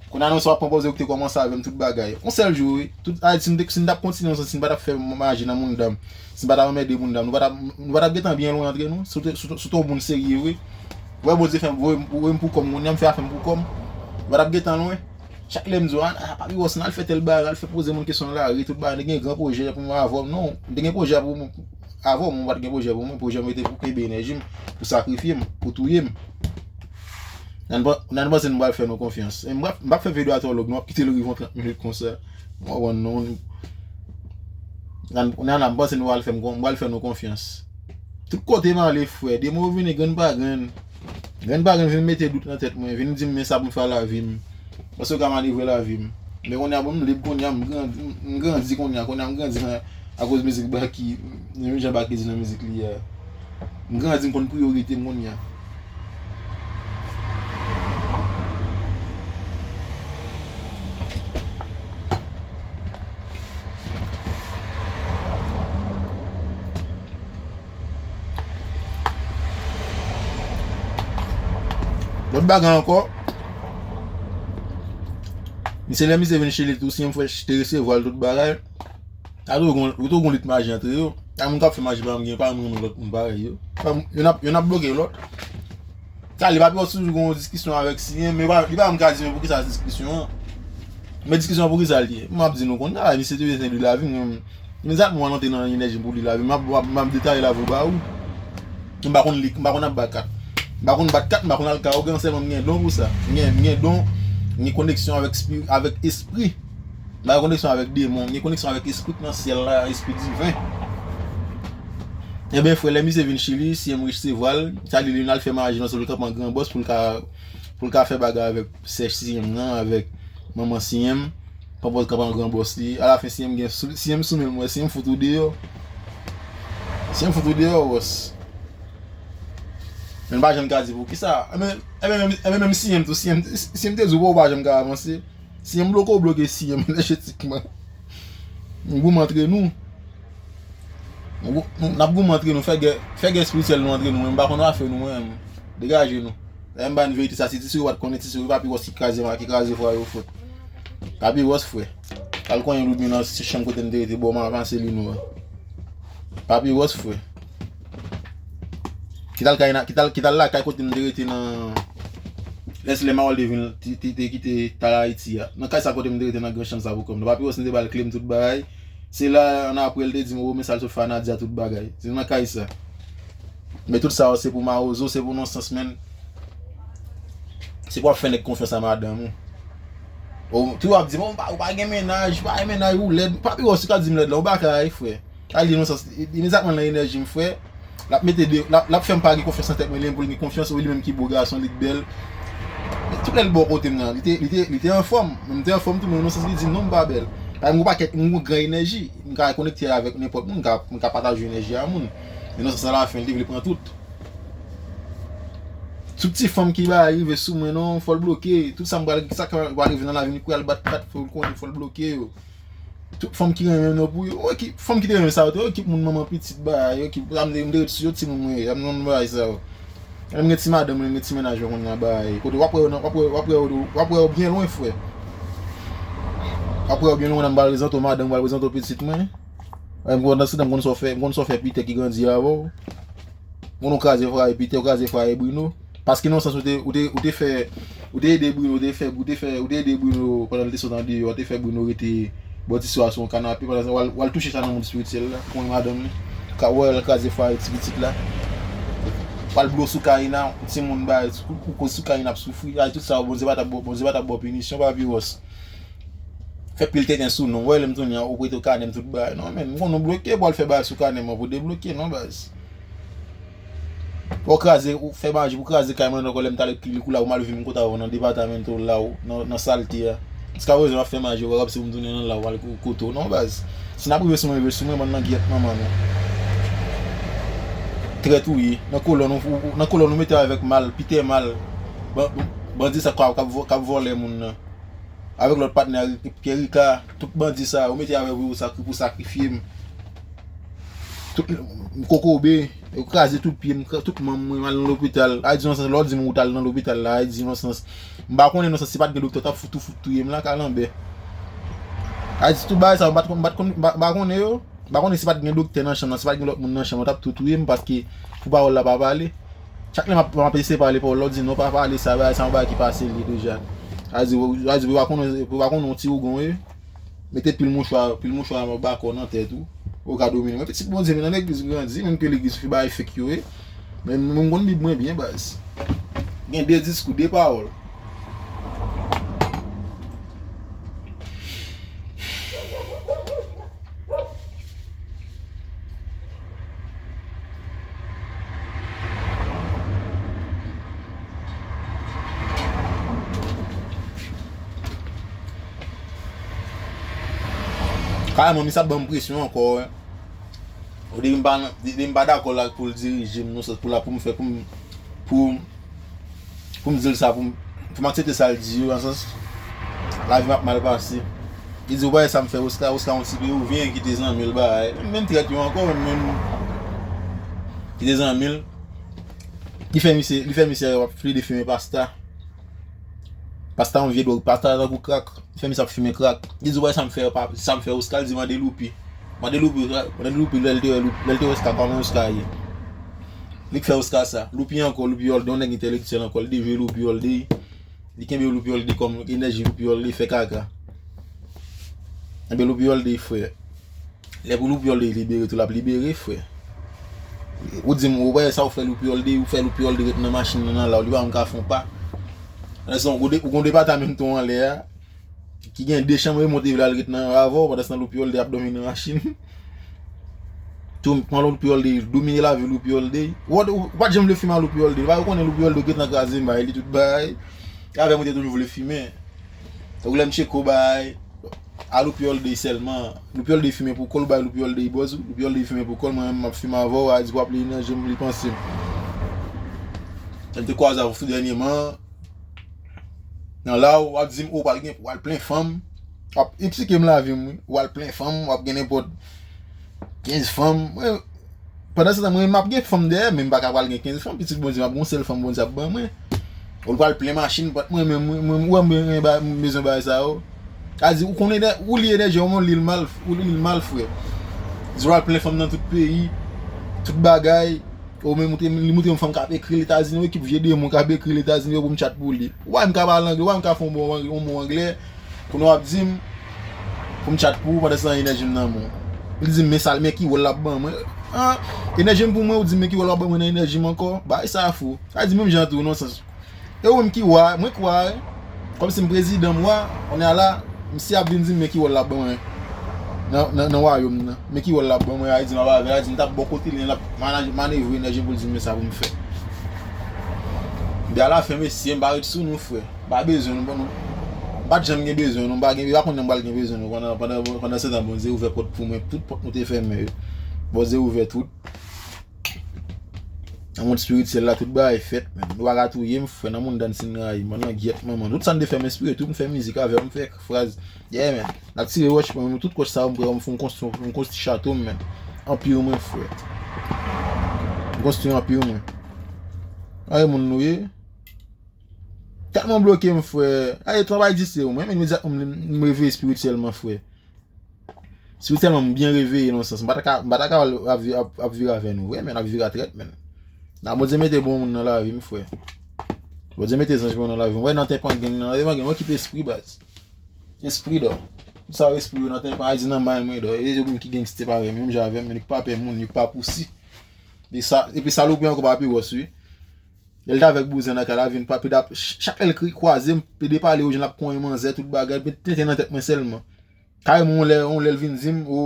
Kounye a non, sa w ap pran pòz ou te kòmanse avè m tout bagay. On sèl jou, wi. Tout, ay, si n te, si n t ap kontinye konsa, si n pa t ap fè maji nan mounda m, si n pa t ap anmède mounda m, nou pa t ap, nou pa t ap gentan byen lwen antre nou. Si w te, si w te, si w te yon moun serye, wi. Wè, Bondye fè m, voye m, voye m pou kò m, kounye a m fè afè m pou kò m. Nou pa t ap gentan lwen. Chak lè m di w, a, a, Papyrus, n al fè tèl bagay, al fè poze moun kesyon nan lari, tout bagay, n te gen gran pwojè pou mwen avè w. Non, n te gen pwojè pou mwen avè w, mwen pa t gen pwojè pou mwen. Pwojè m te pou kenbe enèji m, pou sakrifye m, pou touye m. Nan, nan panse nou pral fè nou konfyans. E m p ap, m p ap fè videyo a twò long, nou ap kite l rive yon trant minit konsa. Mwen wè non. Nan, nan, nan panse nou pral fè m kon-, m pral fè nou konfyans. Tout kote m ale, frè, demen yo vini grenn pa grenn. Grenn pa grenn vin mete dout nan tèt mwen, vin di m men sa pou m fè a lavi m. Paske yo ka manevre lavi m. Men kounye a, bon, m lib kounye a, m grandi, m, m grandi kounye a, kounye a m grandi nan, akoz mizik Baky, menm jan Baky di nan mizik li a. M grandi, m konn priyorite m kounye a. Lòt bagay ankò, misye lè misye vin Chili tou, si yon frè te resevwa l tout bagay, sa tou gon, tou gon lit maji antre yo. Sa moun k ap fè maji pa m gen, pa m renmen lòt moun parèy yo. Pa m, youn ap, youn ap bloke lòt. Sa li pa pi wòs toujou gon diskisyon avèk siyen, men li pa, li pa janm ka di men poukisa diskisyon an. Men diskisyon an poukisa l ye? M ap di nou konnya, misye te bezwen li lavi m. Imediatman mwen antre nan enèji m pou li lavi m, m ap, m ap, m ap detaye lavi w ba ou. M pa konn lik, m pa konn ap bat kat. M pa konn bat kat, m pa konn al karaoke, sèlman m gen don pou sa. M gen, m gen don, m gen koneksyon avèk espri, avèk espri. M pa gen koneksyon avèk demon, m gen koneksyon avèk espri k nan syèl la, espri diven. Ebyen, frè, lè misye vin Chili, siyen m resevwa l, sa li, li al fè maji nan sou l kanpe an gran bòs pou l ka, pou l ka fè bagay avèk sè siyen m nan, avèk manman siyen m. Pran pòz kanpe an gran bòs li. Alafen, siyen m gen sou, siyen m sou men l, mwen, siyen m fout ou deyò. Siyen m fout ou deyò, bòs. Men l pa janm ka di poukisa. Enben, enben, menm, enben, menm siyen m tou, siyen m, siyen m te di w, ou pa janm ka avanse. Siyen m bloke, ou bloke siyen m, enèjetikman. Nou goumen antre nou. Nou gou-, nou, n ap goumen antre nou, fè gè, fè gè espirityèl nou antre nou, men m pa konn afè nou, mwen, degaje nou. Lè m ba n verite sa, se ti sou yo pa t konnen, ti sou yo pa pi wòs ki kraze, ki kraze fwa yo fòt. Pa pi wòs, frè. Al konyen Ludmila nan ti chanm kote m te rete bò Marcelino a. Pa pi wòs, frè. Kit al kay nan, kit al, kit al lakay kote m te rete nan, lè se lè Mawòl te vin, te, te, te kite Tal Ayiti a. Nan kay sa kote m te rete nan gran chanm sa pou kò m nan. Pa pi wòs m te ba l kle m tout bagay. Se la, an apre, l te di m, o, men sa l sot fè a Nadia tout bagay. Se nan kay sa. Men tout sa yo, se pou mawozo, se pou nonsans, menn. Se pou ap fè nèg konfyans a madanm ou. O, tou ap di m, o, ou pa, ou pa gen mennaj, ou pa gen mennaj, ou lèd. Pa pi wòs ou ka di m lèd la, ou pa ka, frè. Sa li nonsans, imedyatman nan enèji m, frè. L ap mete de, l ap, l ap fè m pa gen konfyans nan tèt mwen, li menm pou l gen konfyans, o, li menm ki bo gason, li k bèl. Men tout lè l bò kote m nan, li te, li te, li te anfòm. Men m te anfòm tou, men nonsans li di m non, m pa bèl. Paske m gon pakèt, m gon gran enèji. M ka konekte avèk nenpòt moun, m ka, m ka pataje enèji a moun. Men nonsans alafen, li te vle pran tout. Tout ti fanm ki bay rive sou mwen non, fò l bloke. Tout sa m pral, sa k pral rive nan lavi m, li kwè al bat kat, fò l konnen, fò l bloke yo. Tout fanm ki renmen non pou yo, yo ki, fanm ki te renmen sa yo, yo ki moun manman pitit bay, yo ki, sa m te, m te ret sou yo timoun mwen ye, sa m nan bagay sa yo. Lè m gen ti madanm, lè m gen ti mennaj mwen konn nan bagay. Kote w ap wè yo nan, w ap wè, w ap wè yo, w ap wè yo byen lwen, frè. W ap wè yo byen lwen, nan m pral prezante w madanm, m pral prezante w pitit mwen. Wè, m konn nan sidan, m konn sa w fè, m konn sa w fè Pitè ki grandi avè w. Moun ou kraze fwaye Pitè, ou kraze fwaye Bruno. Paske nan yon sans ou te, ou te, ou te fè, ou te ede Bruno, ou te fè, ou te fè, ou te ede Bruno pandan l te sot andeyò, ou te fè Bruno rete bò ti swa sou yon kanape, pandan w al, w al touche sa nan mond espirityèl la, pou yon madanm li. Ka wè l kraze fwaye ti pitit la. W al blo sou Kaina, timoun bay, ou, ou koz sou Kaina ap soufri, ay tout sa, Bondye pa t ap ba w, Bondye pa t ap ba w pinisyon, pa pi wòs. Fè pil tenten sou non. Wè, lè m tounen an, ou prete w kanè m tout bagay. Non, men, m konn ou bloke pou al fè bagay sou kanè m an pou debloke, non, baz. Fò w kraze, ou fè maji pou kraze kay mwen ankò lè m t al ekri li kou la pou m al viv m kote avè w nan depatamental la ou nan, nan salte a. Jiskaprezan w ap fè maji, ou pa kapab si pou m tounen nan la ou al kou-, kote w, non, baz. Si n ap rive sou mwen, rive sou mwen, bann langyèt manman nou. Trèt ou ye. Nan kolòn, ou, ou, nan kolòn ou mete avèk Mal, Pitè Mal. Ban-, bandi sa k ap, k ap vò-, k ap vòlè moun nan. Avèk lòt patnè, Pierre Ricard, tout bandi sa, ou mete avèk ou sakri-, pou sakrifye m. Tout, m kokobe, yo kraze tout pye m, kra-, tout manm mwen, m al nan lopital. Ay di nan sans, lè w di m ou t al nan lopital la, ay di nan sans. M pa konnen nan sans, si pa t gen doktè, t ap fout ou fout touye m la, kalanbè. Ay di tout bagay sa, m pa t konn, m pa t konn, m pa, m pa konnen yo. M pa konnen si pa t gen doktè nan chanm nan, si pa t gen lòt moun nan chanm nan, t ap tou touye m paske pou pawòl la pa pale. Chak lè m ap, m ap eseye pale pawòl la, ou di non, pa pale sa, bagay sa yon bagay ki pase li deja. Sa di, sa di, pou pa konnen, pou pa konnen yon ti ougon ye. Mete pil mouchwa, pil mouchwa anba kò w nan tèt ou. Ou ka domine. Mwen pitit Bondye, men nan legliz m grandi, menm ke legliz fi bagay fake yo ye. Men mwen konn Bib mwen byen, baz. Gen de diskou, de pawòl. Kareman, misye ap ban m presyon ankò, wi. Depi m pa nan, depi m pa dakò la pou l dirije m, nan sans pou la, pou m fè, pou m, pou, pou m di l sa, pou m, pou m aksepte sa l di yo, nan sans, lavi m ap mal pase. Li di, ou pa wè sa m fè Oscar, Oscar yon ti pewouvyen ki te zanmi l bagay. Menm, menm trèt yo ankò, menm, menm ki te zanmi l. Li fè misye, li fè misye ap plede fimen pasta. Pasta yon vye dwòg, pasta tankou krak. Li fè misye ap fimen krak. Li di, ou pa wè sa m fè, pa, sa m fè Oscar, li di mande Loupi. Mande Loupi, mande Loupi, lè l te wè Loupi, lè l te wè Oscar, kòman Oscar ye. Li k fè Oscar sa. Loupi ankò, Loupi All Day, yon nèg entèlektyèl ankò, li te jwe Loupi All Day. Li kenbe Loupi All Day kòm enèji Loupi All Day fè kaka. Enben Loupi All Day, frè. Lè pou Loupi All Day libere tou, l ap libere, frè. Ou di m, ou wè sa ou fè Loupi All Day, ou fè Loupi All Day ret nan machin nan, nan la, li pa menm ka fè yon pa. Pandan se tan, ou gon de-, ou gon depatamentou anlè a, ki gen de chanm, remonte vle al ret nan avè w, pandan se tan Loupi All Day ap dòmi nan machin. Tou, pran Loupi All Day, domine lavi Loupi All Day. Ou, ou, ou pa t janm vle fimen a Loupi All Day. Ou pa konnen Loupi All Day gentan kraze may li tout bagay. E avè m ou te toujou vle fimen. Ou lè m tcheke w bay a Loupi All Day sèlman. Loupi All Day fimen pou kò l, ou bay Loupi All Day bòz ou. Loupi All Day fimen pou kò l, mwen menm m ap fimen avè w, a di w ap li nan je m, li panse m. Lè m te kwaze avè w tou dènyèman, nan la w ap di m, ou pral gen, ou pral plen fanm. W ap eksplike m lavi m, wi. Ou pral plen fanm, w ap gen nenpòt kenz fanm. Mwen, pandan se tan, mwen, m ap gen fanm dèyè, men m pa ka pral gen kenz fanm. Pitit Bondye, m ap gen yon sèl fanm Bondye ap ban mwen. Ou pral plen machin, pòt mwen, men mwen, mwen, ou wè m, mwen, mwen, mwen bezwen bagay sa yo. Sa di, ou konnen, ou li enèji, ou li l mal, ou li l mal, frè. Di w pral plen fanm nan tout peyi, tout bagay. Ou menm, li montre yon fanm k ap ekri Letazini, yon ekip vye demon k ap ekri Letazini, yo pou m tchat pou li. Ou pa menm ka pale anglè, ou pa menm ka fè yon bon, yon mo anglè. Kounye w ap di m pou m tchat pou ou pandan se tan enèji m nan men w. Li di m, men sa l, men ki wòl l ap ban mwen. An, enèji m pou mwen, ou di m men ki wòl w ap ban mwen nan enèji m ankò. Bagay sa fou. Sa di menm jan tou, nan sans. E ou menm ki wa, mwen k wa, wi. Kòmsi m prezidan, m wa, kounye a la, misye ap vin di m men ki wòl l ap ban mwen nan, nan, nan wayòm nan. Men ki wòl l ap ban mwen, a di m ap avè l, a di m t ap bò kote li, l ap manaj-, manevre enèji m pou l di m men sa pou m fè. Epi alafen, mesye, m pa ret sou nou, frè. M pa bezwen nou, nou, m pa t janm gen bezwen nou, m pa gen, m pa konn lè m pral gen bezwen nou. Pandan, pandan, pandan se tan, Bondye ouvè pòt pou mwen, tout pòt nou te fèmen yo. Bondye ouvè tout. Nan mond espirityèl la, tout bagay fèt, men. Nou pa ka touye m, frè, nan mond dan sin rayi, mwen nan gyèt, manman. Tout sa n te fè, m enspire, tout m fè mizik avè w, m fè fraz. Yeah, men. N ap tire wòch, mwen, tout wòch sa yo, m pran, m fè, m konstwi, m konstwi chato m, men. Anpil mwen, frè. M konstwi anpil mwen. Ay, moun nou ye. Tèlman bloke m, frè. Ay, travay di se ou, mwen, men, imedyatman, m, m reveye espirityèlman, frè. Si w tèlman m byen reveye nan sans, m pa ta ka, m pa ta ka ap, ap, ap vire avè nou vre, men ap vire a trèt, men. Nan Bondye mete bon moun nan lavi m, frè. Bondye mete zanj bon nan lavi m. Wè nan tenpan gen, nan tenpan gen, wè ki espri baz. Espri dò. Sa espri yo nan tenpan, a di nan may mwen dò. E yo moun ki gangstè parèy, menm jan avè m, men ki pa pè moun, yo pa pousi. E sa, epi sa lopri ankò pa pi wòs, wi. Lè l t avèk bouzen nan kay la, vin pa pede ap, ch-, chak lè l kri, kwaze m, pede pale, ou jwenn l ap konyen manzè, tout bagay, met tenten nan tèt mwen sèlman. Kareman, yon lè, yon lè l vin di m, o,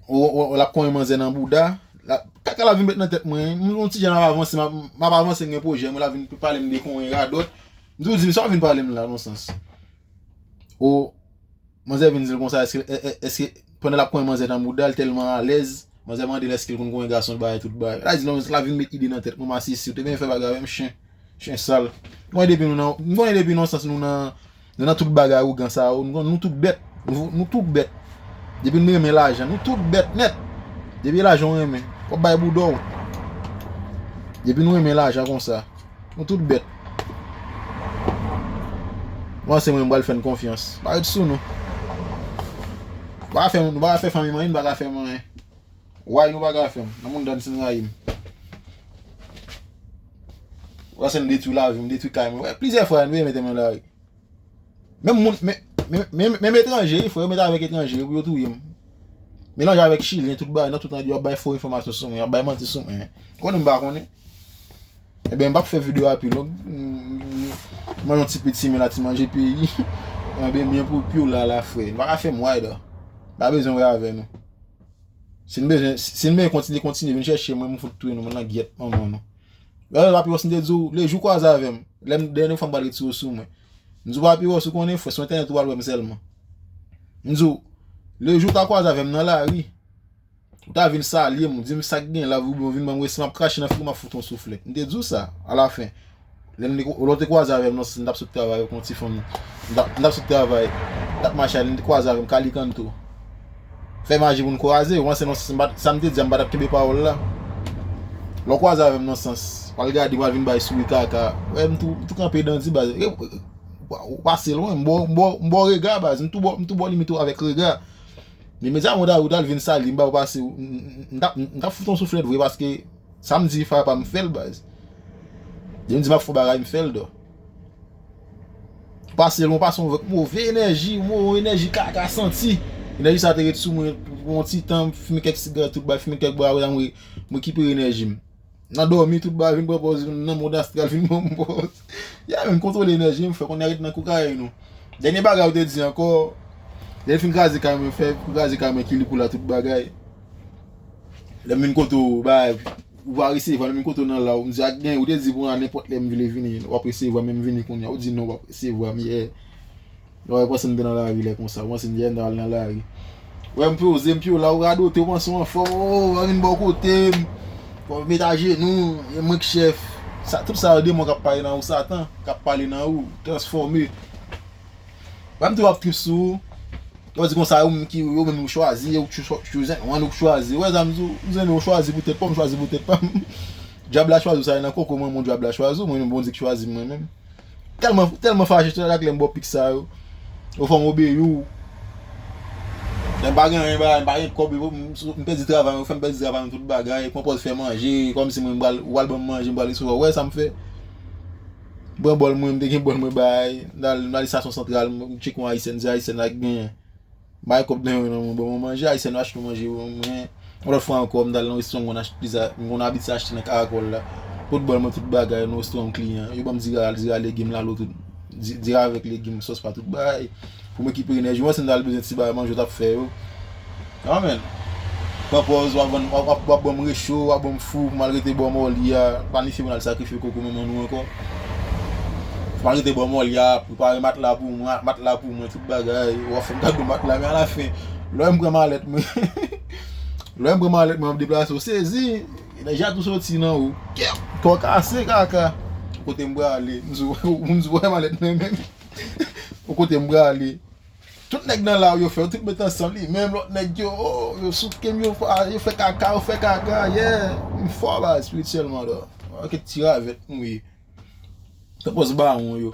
o, o, l ap konyen manzè nan bouda. La, kaka la vin met nan tèt mwen, m, yon ti jan l ap avanse, m ap, m ap avanse, m gen pwojè, mwen la vin pale m de konyen radòt. M toujou di m, sa w vin pale m la, nan sans. O, manzè vin di l konsa, èske, è-, è-, èske, pandan l ap konyen manzè nan bouda, l tèlman alèz, Manzè mande l èske l konn konbyen gason l bay tout bagay. La di non, la vin met ide nan tèt mwen, masisi, ou te byen fè bagay avè m, chen. Chen sal. M konnen depi nou nan, m konnen depi nan sans nou nan, nou nan tout bagay ougan sa yo, nou, nou tout bèt. Nou, nou tout bèt. Depi nou renmen lajan, nou tout bèt nèt. Depi lajan w renmen, w ap bay bouda w. Depi nou renmen lajan konsa, nou tout bèt. Mwen se mwen m pral fè n konfyans. Pa ret sou nou. Nou pa ka fè, nou pa ka fè fanmi m anyen, nou pa ka fè m anyen. Why nou pa ka fè m? Nan moun dan sin rayi m. Ou panse m detwi lavi m, detwi kay mwen. Wè, plizyè fwa, nou mete mwen lari. Menm moun, men, men, men, menm etranje, wi, frè, yo mete avèk etranje, wi, pou yo touye m. Melanje avèk chilyen, tout bagay, nan tout an, yo ap bay fo enfòmasyon sou mwen, yo ap bay manti sou mwen. Konnen m pa konnen. Ebyen, m p ap fè videyo a pi long. M, m, m, mwen yon ti piti men la, ti manje peyi. Mwen byen, byen pou, pou la, la, frè. Nou pa ka fè m why, da. Pa bezwen wè avè nou. Si n bezwen, si n bezwen kontinye, kontinye, vin chèche mwen, m fout touye nou, mwen nan gyèt manman nou. Lè Papiròs, m te di w, lejou w kwaze avè m, lè m, dènye fwa m pral retire w sou mwen. M di w, Papiròs, ou konnen, frè, sou entènèt ou pral wè m sèlman. M di w, lejou w ta kwaze avè m nan lari, ou ta vin salye m, ou di m sa k gen la, oubyen ou vin ban m respè, m ap krache nan figi w, m ap fout yon souflèt. M te di w sa, alafen. Lè n te, lè w te kwaze avè m nan sans, m t ap sot travay avèk yon ti fanm. M t ap, m t ap sot travay. M t ap mache ale, l te kwaze avè m, Kalikanto. Fè maji pou n kwaze, w panse nan sans, m pa t, sa m te di a, m pa t ap kenbe pawòl la. Lè w kwaze avè m nan sans, pral gade, pral vin bay souri kaka. Wè, m tou, m tou kanpe dan di baz. E, w, w, w pase lwen, m ba w, m ba w, m ba w rega baz, m tou ba w, m tou ba w limit ou avèk rega. Men medya mond a ou t al vin sali, m ba ou pase, m, m, m t ap, m t ap fout yon souflèt vre paske sa m di frè pa m fè l baz. Lè m di m ap fè yon bagay, m fè l dò. Pase lwen, pase yon vre, move enèji, mo enèji kaka santi. Enèji sa te ret sou mwen pou, pou yon ti tan, m fimen kèk sigarèt tout bagay, fimen kèk bwa, apre sa m re, m rekipere enèji m. Nan dòmi, tout bagay vin pran pòz, nan mond astral vin pran pòz. Ya, men m kontwole enèji m, frè, kounye a ret nan kokayin ou. Dènye bagay ou te di ankò, lè l fin kraze kay mwen, fè kraze kay mwen, ki li pou la tout bagay. Lè m vin kote w, bagay, ou pa resevwa, lè m vin kote w nan la, ou m di ak gen, ou te di pou nenpòt lè m vle vini, w ap resevwa, men m vini kounye a, ou di non, w ap resevwa m, yeah. Lè w panse m te nan lari lè konsa, w panse m te al nan lari. Wè m poze, m pyo la, ou radote, ou panse w anfòm, o, w vin bò kote m. Fò w met ajenou, e mwen k chèf. Sa, tout sa yo demon k ap pale nan ou, Satan, k ap pale nan ou, transfòme. Wè m tou ap trip sou ou. Yo di konsa, yo menm ki, yo menm yo chwazi, yo chwa-, chwa-, zen-, wan ou k chwazi. Wè sa m di w, zen yo chwazi pou tèt pa w, m chwazi pou tèt pa m. Dyab la chwazi w, sa e nan koko mwen, mwen dyab la chwazi w, mwen menm Bondye k chwazi m mwen menm. Tèlman, tèlman fache, se chak lè m ba w pik sa yo. Yo fè m obeyi w. Lè m pa gen anyen, ba, m pa gen kòb, yo, m, m pèdi travay, yo fè m pèdi travay, tout bagay, pran pòz fè manje, kòmsi mwen m pral, ou pral ban m manje, m pral resevwa. Ou wè sa m fè? M pran bòl mwen, m te gen bòl mwen bay, m al, m al estasyon santral, m tcheke yon ayisyèn, di ayisyèn la ki genyen. Bay kòb nan yon nan mwen, ban mwen manje, ayisyèn yo achte yon manje pou mwen. Yon lòt fwa ankò, m t al nan restoran m konn achte pizza, m konn abitye achte nan Karakòl la. Pot bòl mwen tout bagay, nan restoran m kliyan. Yo ban m dira, dira legim, lalo tout. Di-, dira avèk legim, sòs pa tout bagay. Pou m rekipere enèji, mwen se m t al bezwen ti bagay manje yo t ap fè yo. Amen. Pran pòz, w ap ban m, w ap, w ap, w ap ban m recho, w ap ban m fou, pou m al rete bò mòli a, planifye pou n al sakrifye koko manman nou ankò. Pou m al rete bò mòli a, prepare matla pou mwen, matla pou mwen, tout bagay. W ap fè m gade matla, men alafen, lè m pran malèt mwen, lè m pran malèt mwen, m ap deplase, w sezi, enèji a tou soti nan ou. Kè, kò kase, kaka. Kote m prale, m di w, m di w, wè malèt mwen menm. Kote m prale. Tout nèg nan la yo fè, yo tout met ansanm, li menm lòt nèg yo, oh, yo souke m, yo, yo fè kaka, yo fè kaka, yeah. M fò ba espirityèlman, dò. Ok, ti ravèt, m ye. Tanpòz bawon yo.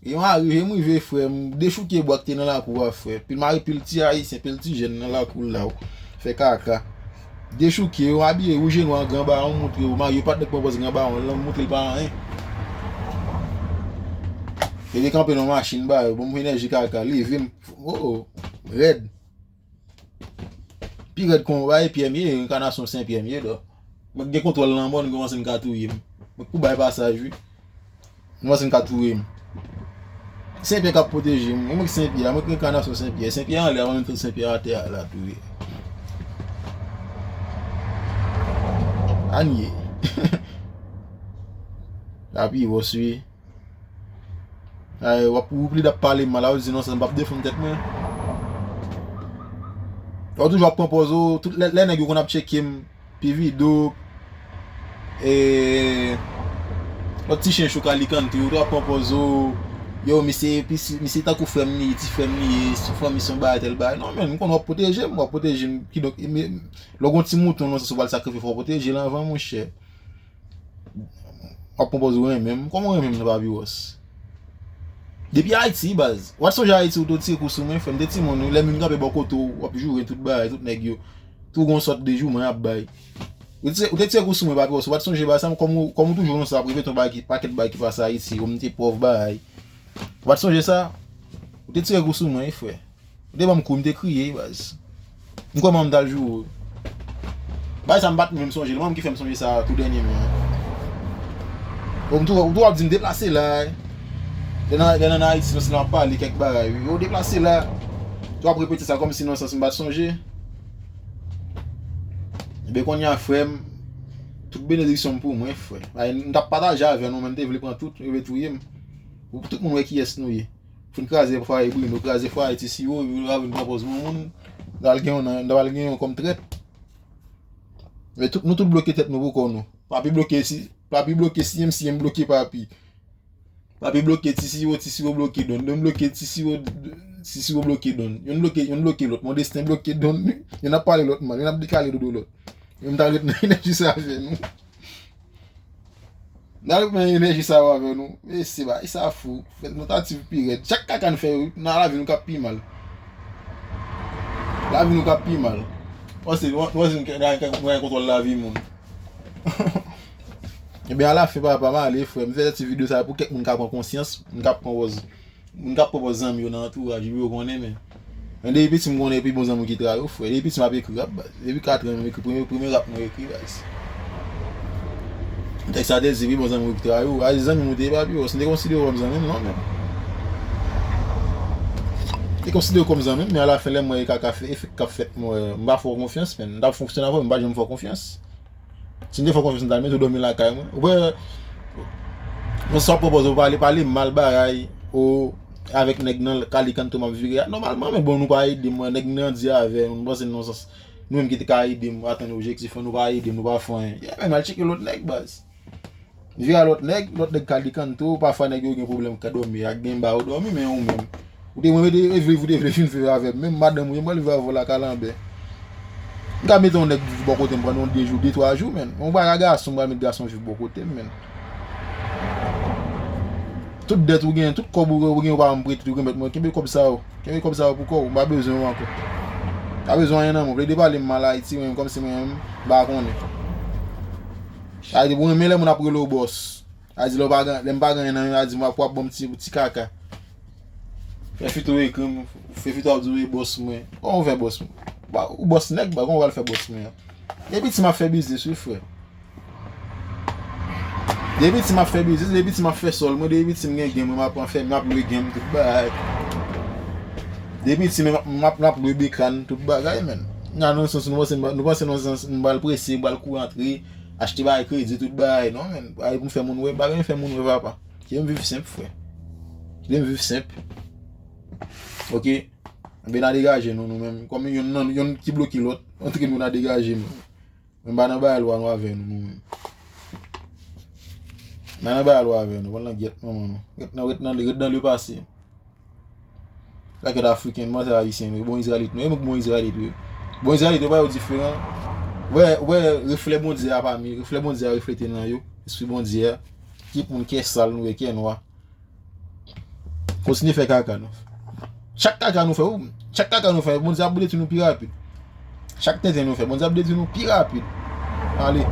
E m arive, m rive, frè, m dechouke bwa ki te nan lakou a, frè. Pil mari, pil ti ayisyen, pil ti jèn nan lakou la, w fè kaka. Dechouke yo, abiye wouj e nwa, gran bawon, montre yo, mari yo pa t nèk pran pòz gran bawon, lan montre l pa anyen. Yo te kanpe nan machin ba yo, ban m enèji kaka, leve m, oh, oh, rèd. Pi rèd kon, ba, e pyè m ye, enkanasyon Sen Pyè m ye, dò. Mwen gen kontwòl lanmò, nou kòmanse n ka touye m. Mwen kou bay pasaj, wi. Nou panse n ka touye m. Sen Pyè k ap pwoteje m. Mwen k Sen Pyè a, mwen k enkanasyon Sen Pyè. Sen Pyè anlè a, mwen menm tout Sen Pyè atè a la tou ye. Ann ye. Api wòs wi. Ay, w ap, ou plede ap pale mal, a, ou di non, sa m p ap defann tèt mwen. Ou toujou ap pran pòz ou, tout lè, lè nèg yo konn ap tcheke m, P Vidoo, e, lòt ti chen chou Kalikante, ou toujou ap pran pòz ou, yo, misye, misye, misye tankou frè m li ye, ti frè m li ye, si fanmi se yon bagay, tèl bagay. Non, men, m konnen w ap pwoteje m, w ap pwoteje m, kidonk, e, men, lè w gen yon ti mouton nan sans ou pral sakrifye, fò w pwoteje l anvan, monchè. W ap pran pòz ou renmen m. Kòman w renmen m nan, Papyrus? Depi Ayiti, baz. W ap sonje Ayiti, ou te tire kou sou mwen, frè m, te timoun, wi. Lè m vin kanpe bò kote w, w ap joure tout bagay, tout nèg yo. Tou gon sòt de jouman y ap bay. Ou te, ou te tire kou sou mwen, Papyrus. W ap sonje bagay sa, kòm ou, kòm ou toujou nan sa, ap repete yon bagay ki, pakèt bagay ki pase Ayiti, ou m te pòv bagay. W ap sonje sa? Ou te tire kou sou mwen, wi, frè. Ou te ban m kou, m te kriye, baz. M kwè manman m t al joure w. Bagay sa m pa t menm sonje l. Manman m ki fè m sonje sa tou dènyèman an. Ou m tou, ou tou ap di m deplase la. Lè nan, lè nan Ayiti, nan w ap pale kèk bagay, wi. Yo, deplase la. Tou ap repete sa kòmsi nan sans m pa t sonje. Ebyen, kounye a, frè m, tout benediksyon m pou mwen, frè. Ay, m t ap pataje avè nou, men m te vle pran tout, yo vle touye m. Pou tout moun wè kiyès nou ye. Fin kraze fwaye Bruno, kraze fwaye Ti Siwo, epi w vin pran pòz moun, moun, n al gen yon nan, n al gen yon kòm trèt. Men tout, nou tout bloke tèt nou pou kò nou. Papi bloke si, Papi bloke si, M C M bloke Papi. Papi bloke Ti Siwo, Ti Siwo bloke Don, Don bloke Ti Siwo, Ti Siwo bloke Don. Youn bloke, youn bloke lòt. Mon Destin bloke Don. Youn ap pale lòt mal, youn ap dekale dodo lòt. Youn ta ret nan enèji sa avè nou. N al pran enèji sa yo avè nou. Mesye, bagay sa fou. Fè tantativ pi rèd. Chak kaka n fè yo, nan lavi nou k ap pi mal. Lavi nou k ap pi mal. Panse, panse nou gen kontwòl lavi moun. Ebyen, alafen, papa, m ale, frè. M fè ti videyo sa pou kèk moun ka pran konsyans, moun ka pran pòz. Moun k ap pran pòz zanmi yo nan antouraj yo, yo konnen, men. Men depi piti m konnen pi bon zanmi ki trayi w, frè. Depi piti m ap ekri rap, baz. Depi kat an m ekri, premye, premye rap mwen ekri, baz. Tèks la te di, pi bon zanmi ki trayi w. A, zanmi m ou te ye, Papyrus, m te konsidere w kòm zanmi m, non, men. M te konsidere w kòm zanmi m, men alafen, lè m wè e kaka fè, efèk k ap fèt, mwen, m pa fè w konfyans, men. M t ap fonksyone avè w, m pa janm fè w konfyans. Si m te fè w konfyans, m t al mete w dòmi lakay mwen. Ou wè, mwen sa w pwopoze w pale, pale mal bagay, ou avèk nèg nan Kalikanto m ap vire a. Nòmalman, men bon, nou pa ede mwen, nèg m grandi avè, nou panse nan sans, nou menm ki te ka ede m atenn objektif mwen, nou pa ede m, nou pa fè anyen. Yeah, men al tcheke lòt nèg, baz. Vire a lòt nèg, lòt nèg Kalikanto, pafwa nèg yo gen pwoblèm ka dòmi ak gen ba yo dòmi, men ou menm. Ou te mwen mete e viv, ou te vle vin viv avè m. Menm madanm ou ye, mwen leve avè w la kalanbè. M ka mete yon nèg bò kote m pandan yon de jou, de twa jou, men. Yon bagay gason, m pral met gason viv bò kote m, men. Tout dèt ou gen, tout kòb ou, ou gen, ou pa janm prete, ou remèt mwen. Kenbe kòb sa yo. Kenbe kòb sa yo pou kò w. M pa bezwen yo ankò. Pa bezwen anyen nan mwen. Plede pale m mal Ayiti, mwen menm, kòmsi mwen menm, m pa konnen. Ayiti, pou renmen lè moun ap rele w bòs. A di lè w pa gen, lè m pa gen anyen nan men, a di m ap, w ap ban m ti, ti kaka. Fè Fito ekri m, fè Fito ap di w e bòs mwen. Kòman w fè bòs mwen? Ba, ou bòs nèg, ba, kòman w al fè bòs mwen an? Depi ti m ap fè biznis, wi, frè. Depi ti m ap fè biznis, depi ti m ap fè sòl mwen, depi ti m gen game mwen, m ap anfèmen, m ap lwe game, tout bagay. Depi ti m ap, m ap, m ap lwe bekàn, tout bagay, men. Nan yon sans, nou panse, nou panse nan yon sans, m pral prese, m pral kouri antre, achte bagay kredi, tout bagay. Non, men, bagay pou m fè moun wè, m pa gen fè moun wè, papa. Kite m viv senp, frè. Kite m viv senp. Oke? Ebyen, n a degaje nou, nou menm. Kòm yonn nan, yonn ki bloke lòt, antre nou, n a degaje nou. Men m pa nan bagay lwa nou avè nou, nou menm. M pa nan bagay lwa avè nou, pran langyèt manman nou. Ret nan, ret nan, ret nan lepase. Lakèt afriken, manzè ayisyen, nou, bon Izrayelit, nou, e mwen ki bon Izrayelit, wi. Bon Izrayelit yo pa yo diferan. Wè, wè, reflè Bondye a pa mi, reflè Bondye a reflete nan yo, Lespri Bondye a. Kit moun kè sal, nou, e kè nwa. Kontinye fè kaka nou. Chak kaka nou fè, ou, chak kaka nou fè, Bondye ap detwi nou pi rapid. Chak tenten nou fè, Bondye ap detwi nou pi rapid. Ale.